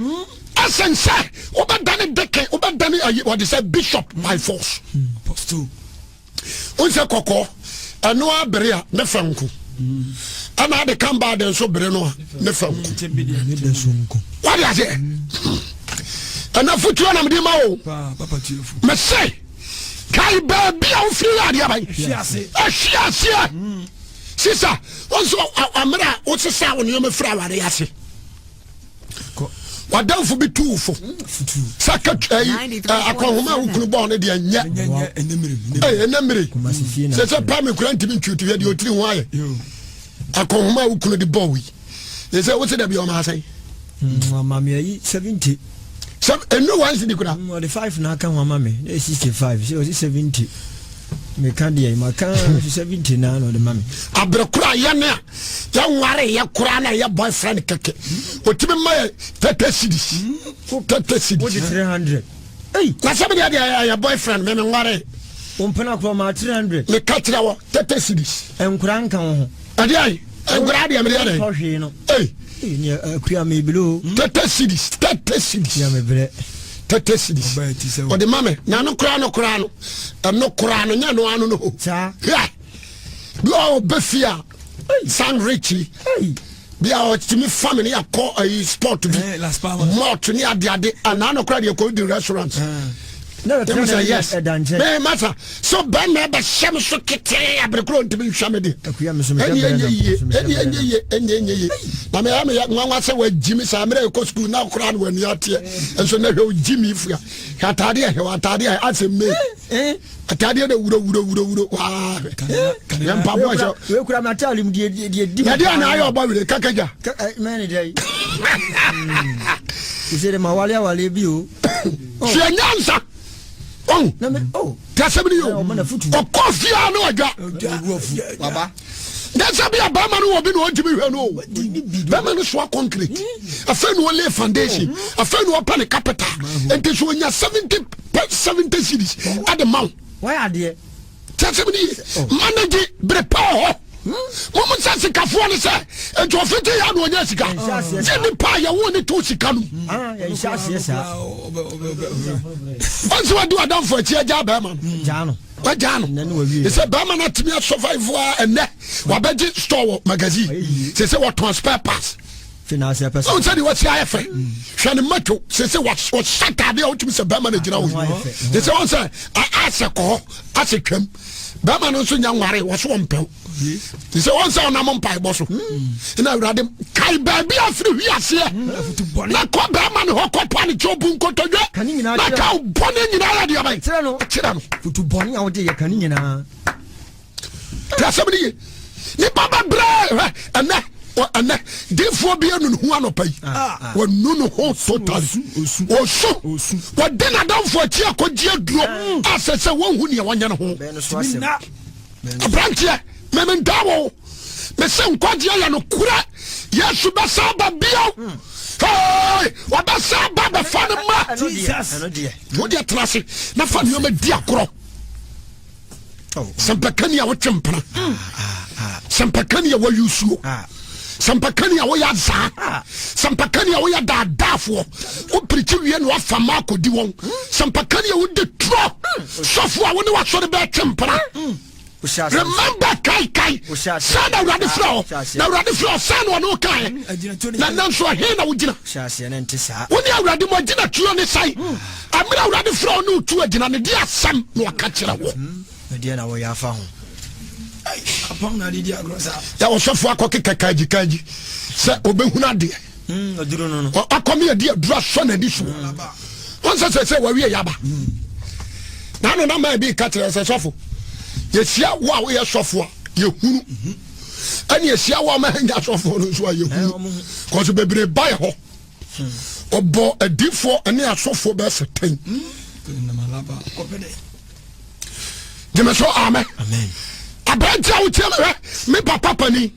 ɛsen sɛ wobɛdane deacon, wobɛdane ayi wɔde sɛ bishop by force. Wo sɛ kɔkɔɔ ɛno abere a ne fɛ nko ɛna ade kan baa de nso bere no a ne fɛ nko. Wade aseɛ ɛna fotuo na mede ma wo. Mese kae baabi a wofiri yɛ adeɛ aban ahwe aseɛ. Sisa wo nso ammerɛ a wosesa wo nneɛma firi aware ase, wadamfo bi tuu fo sɛ katwa yi akɔnhoma a wokunu bɔɔ no deɛ nyɛ ɛnɛ mmere sɛ sɛ paa me kura ntumi ntwiw te hwɛ deɛ ɔtiri ho ayɛ akɔnhoma a wokunu de bɔɔ yi yɛ sɛ wose da bi ɔma asɛn Maame ayi 70. Sɛ ɛnu one cedi kura. Ɔde 5 na aka ho ama me na 65 sɛ ɔse 70. Meka deɛ maka 70 na na ɔde ma me. Abere koro a yɛne a yɛnware yɛ koraa na yɛ boyfriend kɛkɛ ɔtumi ma yɛ 30 cedis 30 cedis. Wode 300. Na sɛ medeɛ deɛ ɛyɛ boyfriend me menware. Wo mpena korɔ maa 300. Meka kyerɛ wɔ 30 cedis. Nkora nka wo ho. Ɛdeɛ ayi nkora deɛ medeɛ dɛ. Tɔ hwee no. Akua mebere o. 30 cedis 30 cedis. Akua mebrɛ. 30 cedis. Ɔde ma me na no koraa no koraa no ɛno koraa no nyɛ no ano no ho. Saa. Hwɛ bi a ɔbɛ fie a san rich yi bi a ɔtumi fa me ne akɔ ayi sport bi malt ne adeade anaa no koraa deɛ kɔ di restaurant. Ɛmu sɛ yes mɛ masa so bɛrima bɛhyɛ me so ketee abere koro ntumi nhwɛ me de ɛni ɛnyɛ yie ɛni ɛnyɛ yie ɛni ɛnyɛ yie na mɛ ɛmɛ nwanwa sɛ wagyi mi saa mmerɛ ɛkɔ sukuu na koraa na wani ateɛ nso na hwɛ ogyi mi fua hwɛ ataadeɛ hwɛ ataadeɛ asɛ mee ataadeɛ na wuro wuro wuro wuro waa hwɛ yɛ mpaboa hyɛ wei kura mi ataale mu deɛ deɛ di mu yɛde ana ayɛ ɔbɔ wele kakagya mɛni dɛ yi sɛ de ma wale awale bi o sɛ nyansa ɔn tasɛm ni o ɔkɔ fie a na ɔdwa nyansa bi a bɛrima no wɔ bi na ɔntumi hwɛ no o bɛrima no soa concrete afei na ɔlay foundation afei na ɔpɛ ne capital nti so ɔnya 70 series ɛde ma wo tasɛm ni manage bere pa wɔ hɔ mom sɛ sikafoɔ no sɛ nti ɔfete yɛ na ɔnya sika gye nipa a yɛwo ne to sika no ɔnsɛ wadi wadamfo akyi agya bɛrima no wagyaa no sɛ bɛrima no atumi asurvive a ɛnɛ wabɛgye store wɔ magazine sɛ sɛ wɔtɔn spare parts ɔn sɛ deɛ wasi ayɛ fɛ hwɛ ne matwo sɛ sɛ wɔhyɛ ataadeɛ a wotumi sɛ bɛrima no gyina wo yi sɛ wɔn sɛ asɛ kɔ hɔ asɛ twam bɛrima no nso nya nware wɔ so wɔmpɛw te sɛ wɔn sɛ ɔnam mpaebɔ so na awurade kae baabi a firi hwi aseɛ na kɔ bɛrima no hɔ kɔpa ne kyɛw bu nkotodwe na ka wo bɔne nyinaa yɛ deɛ bɛn kyerɛ no kyerɛ no futu bɔne a wode yɛ ka ne nyinaa te asɛm no ye nipa bɛbrɛ hwɛ ɛnɛ ɛnɛ difoɔ bi anu ne ho anɔpa yi ah, ah. wanu ne ho totally osu wɔde n'adamfo akyi akɔgye aduro ah. a sɛ sɛ wɔnhu nea wɔnyɛ ne ho aberanteɛ memendaa wo mese nkwagyeɛ yɛ nokorɛ yesu bɛsa ba bio hmm. wɔbɛsa ba bɛfa no ma wodeɛ tena ase na fa nneɔma di agorɔ sɛmpakani a wotwe mpena sɛmpakani a wayi suo sɛmpakani a woyɛ azaa sɛmpakani a woyɛ daadaafoɔ wopirikyi wie na wafa ma akɔdi wɔn sɛmpakani a wode torɔ sɔfo a wo ne wasɔre bɛɛtwe mpena remember kai kai sɛ na awurade frɛ hɔ na awurade frɛ hɔ sɛ na ɔne wo kaeɛ na nanso ɛhe na wogyina wo ne awurade mu agyina tuo ne sɛe Mmerɛ Awurade frɛ wo ne wo tu agyina no, deɛ asɛm na ɔka kyerɛ wo? Ɛdeɛ na wɔyɛ afa ho. Apam na ade di agorɔ saa. Yɛ ɔsɔfo akɔ keka kaagyi kaagyi sɛ ɔbɛhunu adeɛ. Hmm, aduro no no. Akɔ me adi aduro asɔ n'ani so. Hmm. Wɔn sɛ sɛ sɛ wɔawie yaba. Hmm. Na ano na maa bi ka kyerɛ sɛ sɔfo, yɛhyia wo a woyɛ sɔfo a yɛhunu. Ɛne yɛhyia wo a ma nya sɔfo no nso a yɛhunu. Kɔso bebree ba yɛ hɔ. Ɔbɔ adifoɔ ne asɔfoɔ bɛyɛ sɛ tɛn. Gyeme so amen. Aberante a wotie me hwɛ me papa panin.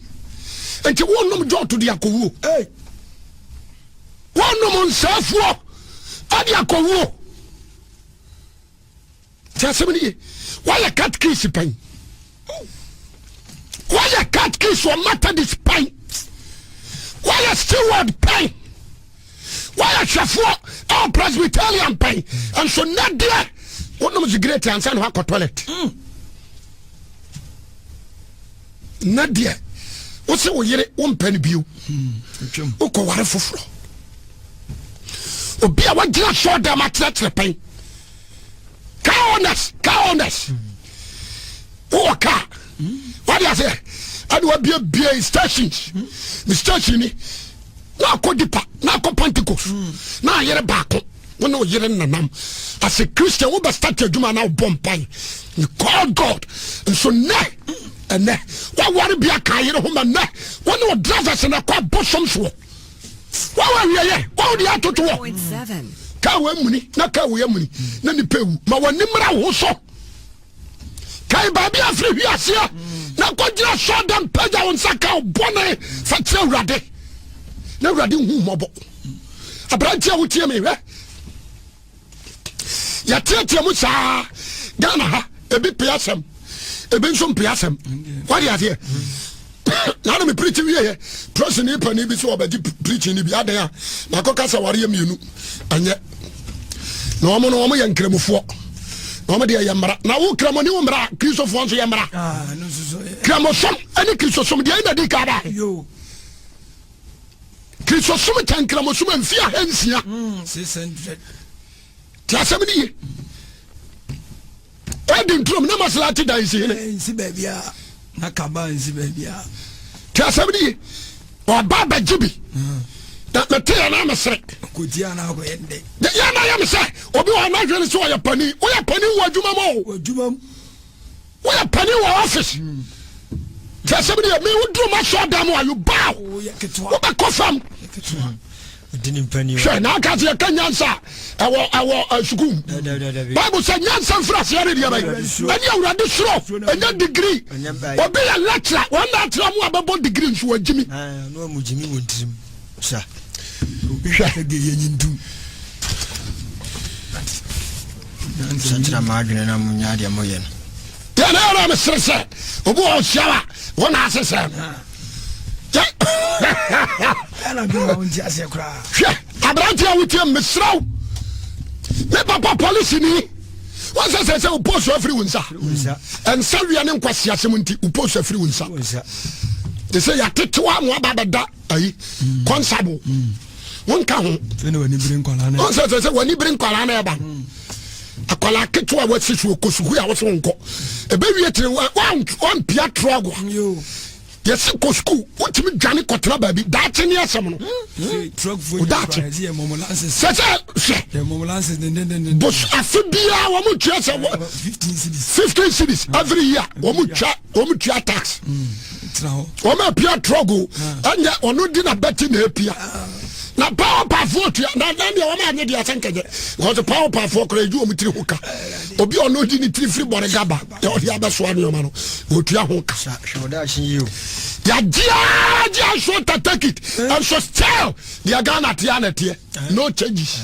Nti wonom jɔto de akɔwuo. Wonom nsaafuo de akɔwuo. Ti asɛm no ye. Woayɛ catkis pɛn. Woayɛ catkis wɔ Methodist pɛn. Woayɛ steward pɛn. Woayɛ hwɛfoɔ ɛwɔ Presbyterian pɛn. Nso nnɛ deɛ wonom sigaret ansa na woakɔ toilet. Mm. Nnɛ deɛ wose wo yere wompɛ no bio. Hmm, Wokɔware foforɔ. Obi a wagyina sɔɔ dɛm akyerɛkyerɛ pɛn. Car owners, car owners. Wowɔ car. Wade aseɛ. Ɛde wabiebie stations. Ne station ni. Na akɔ dipa, na akɔ Pentecost. Na ayere baako. Wo ne oyere nanam. As a Christian, wo bɛ start adwuma na wobɔ mpae. You call God. Nso nnɛ, ɛnɛ, waware bi aka ayere ho ma nnɛ, wo ne wo drivers na ɛkɔ abosom soɔ. Wawo awieyɛ, wawo deɛ atoto wɔ. Kaa wɔ amuni, na kaa wɔ amuni, na nipa ewu. Ma w'ani mmra wo ho so. Kae baabi a firi hwi aseɛ, na kɔgyina sɔɔ dɛm pagya wo nsa ka wo bɔne fa kyerɛ Awurade. Na Awurade hu mmɔbɔ. Aberanteɛ a wotie me hwɛ. Yɛteatea mu saa Ghana ha, ebi pe asɛm, ebi nso mpe asɛm. Wade aseɛ? Na na me preach wieɛ, prɔsini panin bi sɛ ɔbɛgye preaching no bi adɛn a makɔka sɛ wareɛ mmienu ɛnyɛ. Na wɔn no wɔn yɛ nkramofoɔ. Na wɔn deɛ yɛ mmara. Na wo kramoni wo mmara, kristofoɔ nso yɛ mmara. Ah, Kramosom ne kristosom deɛ ɛna di ka ba. Kristosom kyɛn nkramosom mfe ahansia. Hmm, Te asɛm no ye. Ɛdi nturom na masalati da nsi hene. Eh, nsi baabi a na kaba nsi baabi a. Te asɛm no ye. Ɔba abɛgye bi. Hmm. Na mete yɛ na mesere. Kòti a na akɔyɛ ndɛ. Yɛ na yɛ me sɛ obi wɔ n'adwene sɛ ɔyɛ panin. Woyɛ panin wɔ adwuma mu o. Wɔ adwuma mu. Woyɛ panin wɔ office. Tí asɛm ni yɛ mi woduru ma sɔ dan mu a you bow. Wobɛkɔ fam. Hwɛ na aka sɛ yɛka nyansa a ɛwɔ ɛwɔ sukuu mu. Bible sɛ nyansa mfiri aseɛ ne deɛ bɛyɛ. Ɛne awurade soro ɛnyɛ degree. Obi yɛ lecturer wɔn na akyerɛ mu a bɛbɔ degree nso wɔagyimi. Hwɛ. Nsakyera mo adwene na monyɛ adeɛ moyɛ no. Deɛ na yɛrɛ mesere sɛ obi wɔ ɔhyia wa wɔn na ase sɛ no. Hwɛ aberante a wotie mesrɛ wo me papa polisi ni wɔn sɛ sɛ sɛ wo post afiri wo nsa nsa wia ne nkwasi asɛm nti wo post afiri wo nsa te sɛ yɛatetew ano aba abɛda ayi kɔnsabo wonka ho wọn sɛ sɛ sɛ w'ani bere nkwadaa na ɛba no akwadaa ketewa a wasi so kɔ sukuu a wɔsɛ wɔnkɔ ɛbɛwie tiri wampia trɔg a yɛsi kɔ sukuu wotumi dwane kɔtena baabi daakye ne asɛm no daakye sɛ sɛ hwɛ bos afe biara wɔn tua sɛ 15 cities every year wɔn tua wɔn tua tax wɔn apia trɔg o ɛnyɛ ɔno di na bɛti na apia na power pafoɔ tua na na deɛ wɔn anyɛ deɛ asɛ nkɛnyɛ because power pafoɔ koraa edu wɔn tiri ho ka obi a ɔno di ne tiri firi bɔre gaba na ɔde abɛsoa nneɛma no otua ho ka yagye agye aso tatakit nso still deɛ Ghana teɛ na teɛ no changes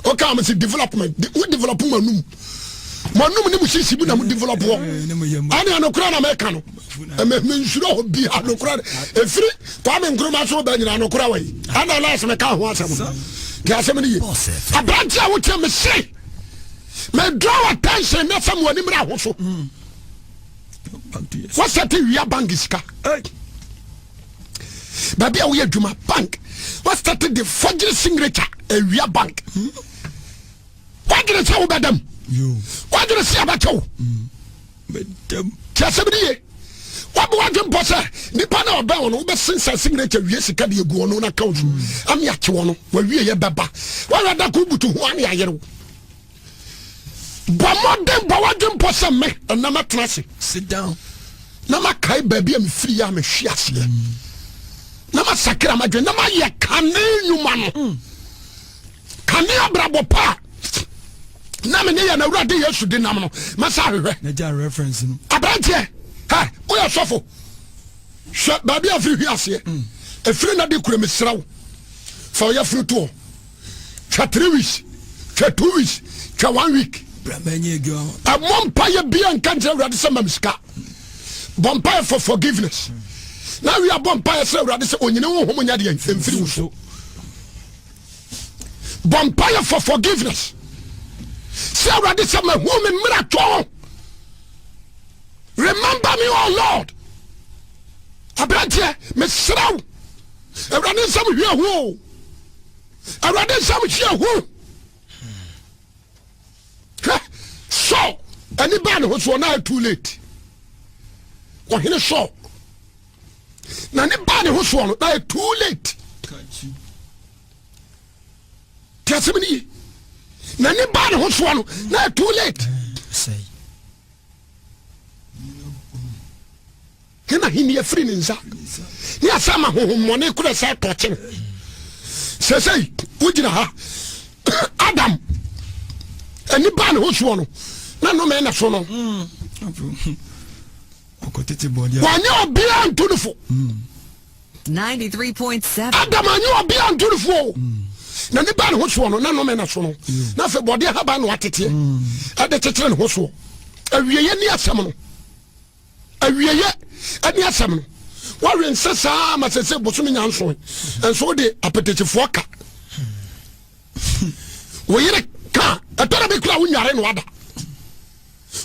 ɔka wɔn si development wo develop mu anum. mo anum ne mo sisi mu na mo develop wɔ ɛne anokora na mɛka no mensuro hɔ bia anokora ɛfiri Kwame Nkrumah so ba nyina anokora wɔ yi ɛna last meka ho asɛm no nti asɛm no ye aberante a wotie me se me draw attention na sɛ mo anim ra ho so wɔsɛte wia bank sika baabi a woyɛ adwuma bank wɔsɛte de forgery signature awia bank mm. Wadwene sɛ wobɛdam. Wadwene sɛ yɛbɛkyɛ wo. Ti asɛm no ye. Wabɔ wadwene mpɔ sɛ nipa na ɔbɛn wo no wobɛsensa signature wie sika de agu ɔno na account mu mm. ame akye wɔ no wawie yɛ bɛba. Wawɛ da ko butu ho ame ayere wo. Bɔ mmɔden bɔ w'adwene pɔ sɛ me ɛnna mɛtena ase. Sit down. Na makae baabi a mefiri yɛ a mehwe aseɛ. Na masakra m'adwene na mayɛ kane nnwuma no. Mm. Kane abrabɔ pa a na me ne yɛn awurade Yesu de nam no mɛsa ahwehwɛ. N'agya reference no. Aberanteɛ, hɛ, woyɛ sɔfo. Hwɛ baabi a firi hwe aseɛ. Mm. Ɛfiri na de kura mesrɛ wo. Fa ɔyɛ firi toɔ. Twa 3 weeks, twa 2 weeks, twa 1 week. Ɛmmɔ mpaeɛ bia nka nkyerɛ awurade sɛ mam sika. Bɔ mpaeɛ for forgiveness. Na wia bɔ mpaeɛ sɛ awurade sɛ onyine wo honhom nyɛ deɛ mfiri wo so. Bɔ mpaeɛ for forgiveness. Sɛ awurade sɛ mahu me mmara tɔn. Remember me, oh Lord. Aberanteɛ, mesrɛ wo. Awurade nsɛm hwɛ ho o. Awurade nsɛm hwɛ ho. Hwɛ, Saul ani baa ne ho soɔ na too late. Ɔhene Saul na ne baa ne ho soɔ no na too late. Te asɛm no ye. Na ne baa ne ho soɔ no na too late. Ne n'ahenni afiri ne nsa ne asɛ ama honhommɔne korɛ sɛ atɔkye no. Sɛsɛi wogyina ha Adam ani baa ne ho soɔ no na nnome na so no. Wanyɛ obiara nto no fo. 93.7. Adam anyɛ obiara nto no fo o. Na ne baa ne ho soɔ no na nnome na so no. Na afei bɔdeɛ haban na wateteɛ ɛde kyekyere ne ho soɔ. Awieɛ ni asɛm no. Awieɛ ɛne asɛm no. Wawe nsa saa ma sɛ sɛ bosome nya nson nso wode apetekyefoɔ ka. Wo yere ka ɛtɔ da bi kura wo nware no ada.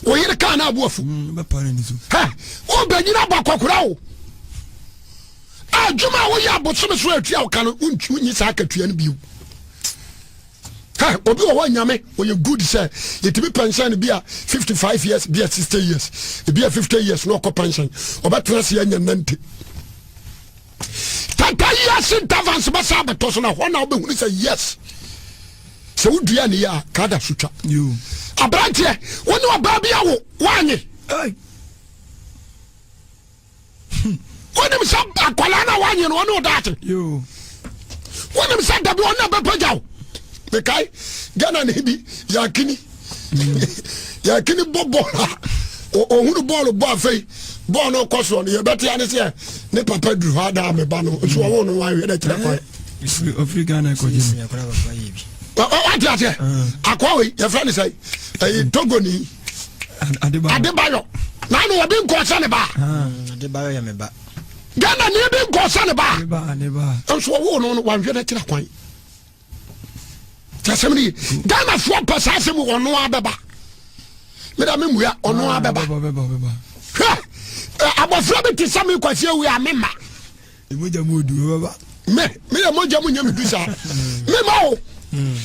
Wo yere ka na abu afu. Hɛ wobɛnyina abɔ akɔkora o. Adwuma a woyɛ abosome so atua wo ka no wonyi saa akatua no bio. Hɛ obi wɔ hɔ nyame ɔyɛ good sɛ yɛtumi pension no bi a 55 years bi a 60 years ebi a 50 years na ɔkɔ pension ɔbɛtena ase anya 90 tata years intervals bɛsa abɛtɔ so na hɔ na wobɛhunu sɛ yes sɛ wodua ne yɛ a kada so twa aberanteɛ wo ne ɔbaa bi awo woanye Wonim sɛ akwadaa no a woanye no ɔne wo daakye. Wonim sɛ dabi ɔne bɛpagya wo. Mekae Ghana ne bi yakini yakini bɔ bɔɔl a ɔhunu bɔɔl bɔ afei bɔɔl no kɔ soɔ no yɛbɛte ane sɛ ne papa duru hɔ adaa meba no nso ɔwo no wanhwɛ no kyerɛ kwan. Ɔfiri Ghana kɔgye no. Wate aseɛ akoa wei yɛfrɛ ne sɛ ɛyɛ Togoni. Adebayɔ na ano obi nkɔ sɛ ne ba. Ah, Adebayɔ yɛ me ba. Ghana ni bi nkɔ sɛ ne ba. Nso ɔwɔ no no wanhwɛ n'akyiri kwan. Tí asɛm ni ye Ghana foɔ pɛ saa asɛm ɔno abɛba. Meda me mua ɔno ah, abɛba. Hwɛ abɔfra bi te sɛ me kwasi ewu a me ma. Mogya mu odu bɛba. Me me yɛ mogya mu nyɛ me du saa. Me ma o. Hmm.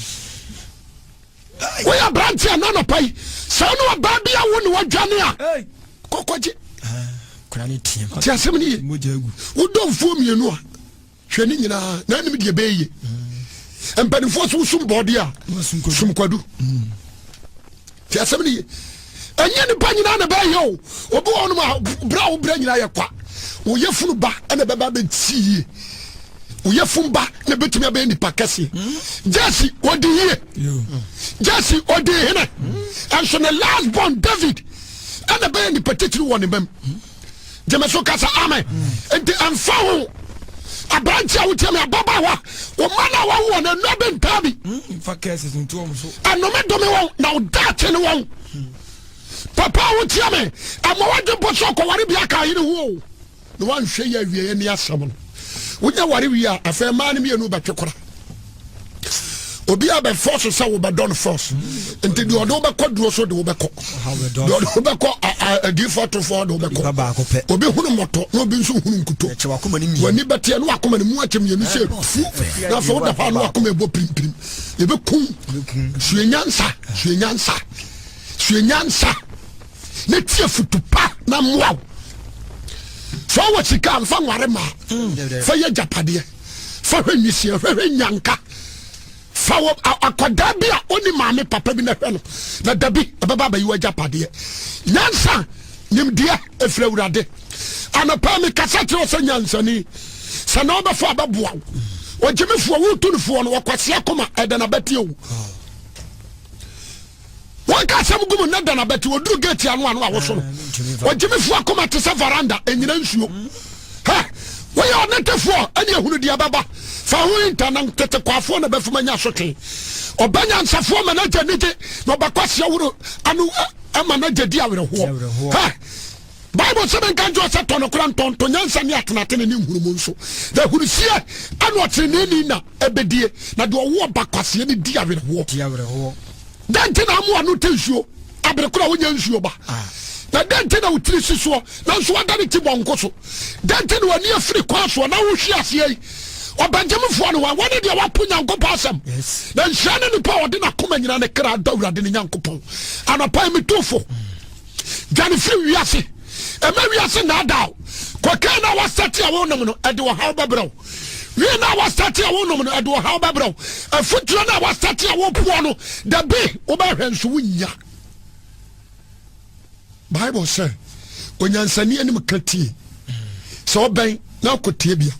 Woyɛ aberanteɛ a na anɔpa yi sɛ wo ne ɔbaa bi awo ne wadwane a kɔkɔgye te asɛm no ye wodɔ mfuo mmienu a hwɛ ne nyinaa na anim deɛ ɛbɛyɛ ye mpanimfoɔ so wosum bɔɔde a sum kwadu te asɛm no ye ɛnyɛ nipa nyinaa na ɛbɛyɛ o obi wɔ hɔnom a berɛ a wobrɛ nyinaa yɛ kwa woyɛ funu ba ɛna ɛbɛba bɛsi yie woyɛ funu ba na ɛbɛtumi abɛyɛ nipa kɛseɛ jesse ɔdi yie jesse ɔdi hene ɛnso ne last born david ɛna ɛbɛyɛ nipa titiri wɔ ne mam gyeme so kasa amen nti ɛmfa ho aberante a wotia me ababaawa wo ma no a wawo wɔ no ɛnua bi ntaa bi ɛnome dome wɔn na wodaakye ne wɔn papa a wotia me ɛma wadwe mpo sɛ ɔkɔware bi aka ayere ho o na wanhwɛ yɛ awieɛ ne asɛm no wonya ware wie a afei mmaa no mmienu bɛtwe kora obi a bɛ force sɛ wobɛdɔ no force nti deɛ ɔde wobɛkɔ duro so de wobɛkɔ deɛ ɔde wobɛkɔ adiifoɔ tofoɔ de wobɛkɔ obi hunu mmɔtɔ na obi nso hunu nkuto w'ani bɛteɛ ne wakoma ne mu akyɛ mmienu sɛ fu na afei woda hɔ a na wakoma ɛbɔ pirimpirim yɛbɛkum sua nyansa sua nyansa sua nyansa na tie futu pa na mmoa wo sɛ ɔwɔ sika mfa nware maa fa yɛ gyapadeɛ fa hwɛ nwisia hwɛhwɛ nyanka. Fa wɔ akwadaa bi a ɔni maame papa bi na hwɛ no, na dabi ɛbɛba abɛyi w'agyapadeɛ. Nyansa, nimdeɛ ɛfiri Awurade. Anɔpa yi mekasa kyerɛ wo sɛ nyansani, sɛ na wobɛfa a bɛboa wo. Ogyimifoɔ, wotu no foɔ no, wɔkwasea koma, ɛdɛ na bɛteɛ wo. Wɔnka asɛm gu mu na da na bɛte, wɔduru gate ano ano a woso no. Ogyimifoɔ akoma te sɛ varanda, ɛnyina nsuo. Hɛ, woyɛ ɔnetefoɔ ɛne ehunu deɛ ɛbɛba. Fa ho hinta na ntetekwafoɔ na bɛfum anya asotwe. Ɔba nyansafoɔ ma n'agya anigye, na ɔbɛkwaseɛ woro ano ma n'agya di awerɛhoɔ. Hɛ, Bible sɛ menka nkyerɛ sɛ tɔ nokora ntɔntɔ nyansa ne atenatene ne nhunumu nso. Na ahurusie ɛne ɔteneneeni na ɛbɛdie, na deɛ ɔwo ɔba kwaseɛ no di awerɛhoɔ. Dɛn nti na amoa no tɛ nsuo abere koro a wonya nsuo ba? Ah. Na dɛn nti na wo tiri si soɔ nanso wada ne ti bɔnko so? Dɛn nti na w'ani afiri kwan soɔ na wohwe aseɛ yi? Ɔbɛngyemfoɔ no wɔn wɔne deɛ wapo Nyankopɔn asɛm. Na nhyira ne nipa a ɔde n'akoma nyina ne kra dɔ Awurade ne Nyankopɔn. Anɔpa yi metu fo. Dwane firi wiase. Ɛma wiase nnaadaa wo. Kokain a wasɛte a wonom no, ɛde ɔhaw bɛbrɛ wo. Wii no a wasɛte a wonom no, ɛde ɔhaw bɛbrɛ wo. Afutuo no a wasɛte a wopoɔ no, dabi wobɛhwɛ nso wonnya. Bible sɛ, onyansani anim ka tie. Sɛ ɔbɛn na akɔtie bia,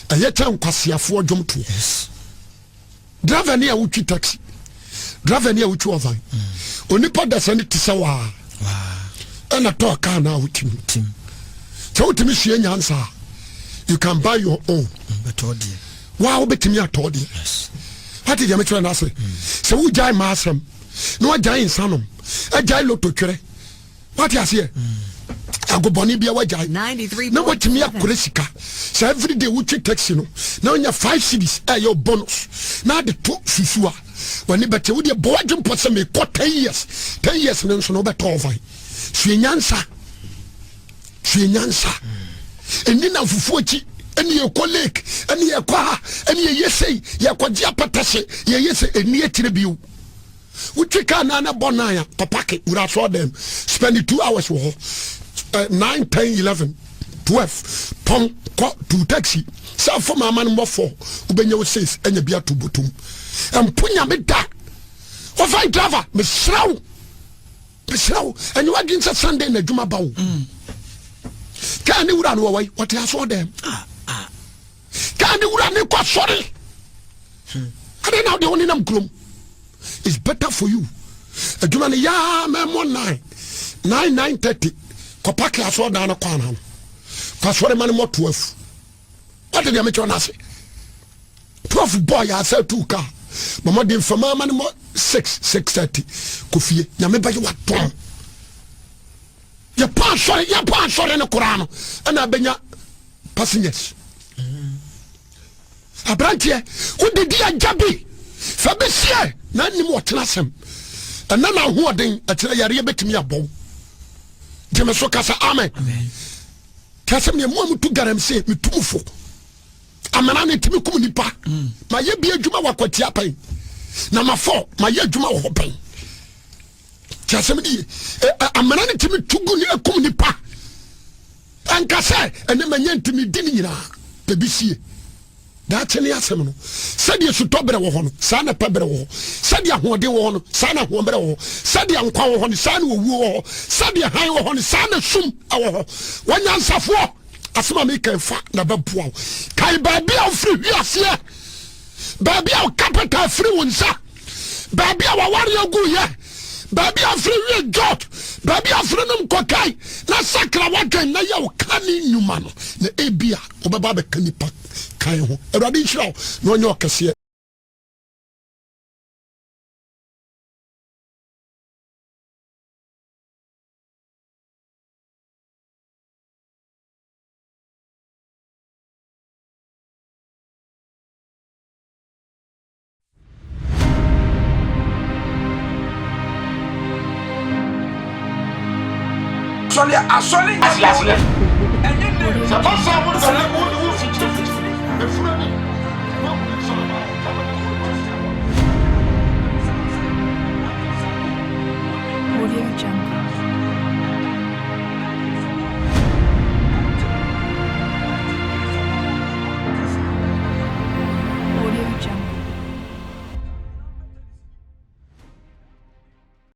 ɛyɛ kyɛ nkwaseafoɔ dwomtoɔ. Driver ni a wotwi taxi, driver ni a wotwi ɔvan. Onipa dasa ni te sɛ waa. Ɛna tɔɔ kaa na wote mu. Sɛ wotumi sua nyansa a, you can buy your own. Waa wobɛtumi atɔ deɛ. Wate deɛ mekyerɛ no ase. Sɛ wogyae ma asɛm na wagyae nsanom, agyae loto twerɛ. Wate aseɛ? Agobɔne bia wagyae na watumi akora sika. Sɛ everyday wotwe taxi no na wonya 5 cities ɛyɛ bonus na ade to susu a w'ani bɛte. Wodeɛ bɔ w'adwe mpɔ sɛ mekɔ 10 years 10 years no nso no wobɛtɔ ɔvan. Sua nyansa. Sua nyansa. Ɛni na fufuo akyi ɛne yɛkɔ lake ɛne yɛkɔ ha ɛne yɛyɛ sei yɛkɔgye apɛtɛhye yɛyɛ sɛ ɛni akyire bio. Wotwi kaa naa na bɔ nine a, kɔ pake, wura asɔre dɛm, spend two hours wɔ hɔ, eh, nine, ten, eleven, 12, pɔn, kɔ tu taxi, sɛ afɔ ma ama no mmɔ four, wobɛnya wo six, anya bi ato botom. Mpo nyame da, wɔfɛn driver, mesrɛ wo, mesrɛ wo, ɛnyɛ wadwen sɛ Sunday na adwuma ba wo. Mm. Kaa ne wura no wɔ wɔ wɔte asɔre dɛm. Ah, ah. Kaa ne wura ne kɔ asɔre. Hmm. Adɛn na wode wo nenam kurom? It's better for you. Adwuma no yaa mɛmɔ 9 9 9:30 kɔ paki asɔre dan no kwan ano. Kɔ asɔre ma no mɔ 12. Wate deɛ mekyerɛ no ase. 12 bɔɔ yɛ asɛ tu kaa. Mɔmɔ de mfama ma no mɔ 6 6:30 kɔ fie. Nyame bɛyɛ wadom. Yɛpɔ asɔre yɛpɔ asɔre no koraa no ɛna abɛnya passengers. Mm. Aberanteɛ, wodidi agya bi fa bi sie na anim ɔkyena asɛm. Ɛnɛ na ahoɔden ɛkyerɛ yareɛ bɛtumi abɔ wo. Gyeme so kasa amen. Te asɛm deɛ mo a mutu galamsey metu mo fo. Amena no tumi kum nipa. Mm. Mayɛ bi adwuma wɔ akwatia pɛn. Na mafɔ mayɛ adwuma wɔ hɔ pɛn. Te asɛm de amena no tumi tu gu ne akum nipa. Anka sɛ, Ɛnnɛ manya nti medi ne nyinaa. Pɛ bi sie. Daakye ne asɛm no. Sɛdeɛ sutɔ berɛ wɔ hɔ no, saa na pɛ berɛ wɔ hɔ. Sɛdeɛ ahoɔden wɔ hɔ no, saa na ahoɔmmerɛ wɔ hɔ. Sɛdeɛ nkwa wɔ hɔ no, saa na owuo wɔ hɔ. Sɛdeɛ hann wɔ hɔ no, saa na sum wɔ hɔ. Onyansafoɔ, asɛm a meka yi, fa na ɛbɛboa wo. Kae baabi a wofiri hwi aseɛ. Baabi a wo capital firi wo nsa, baabi a waware agu yɛ, baabi a firi wie jot, baabi a firi nom kɔkae na sakra wadwen na yɛ wo ka ne nnwuma no na ebi a wobɛba abɛka nipa kan ho. Awurade nhyira wo na ɔnyɛ ɔkɛseɛ. Asɔre asɔre nyɛ Aseaseɛ. Ɛnyɛ name. Sɛ ɛba saa wo dane wo ne wo fikyiri fikyiri efunu ani na wo ne sɔrɔ ma kama ne wo Audio Jungle.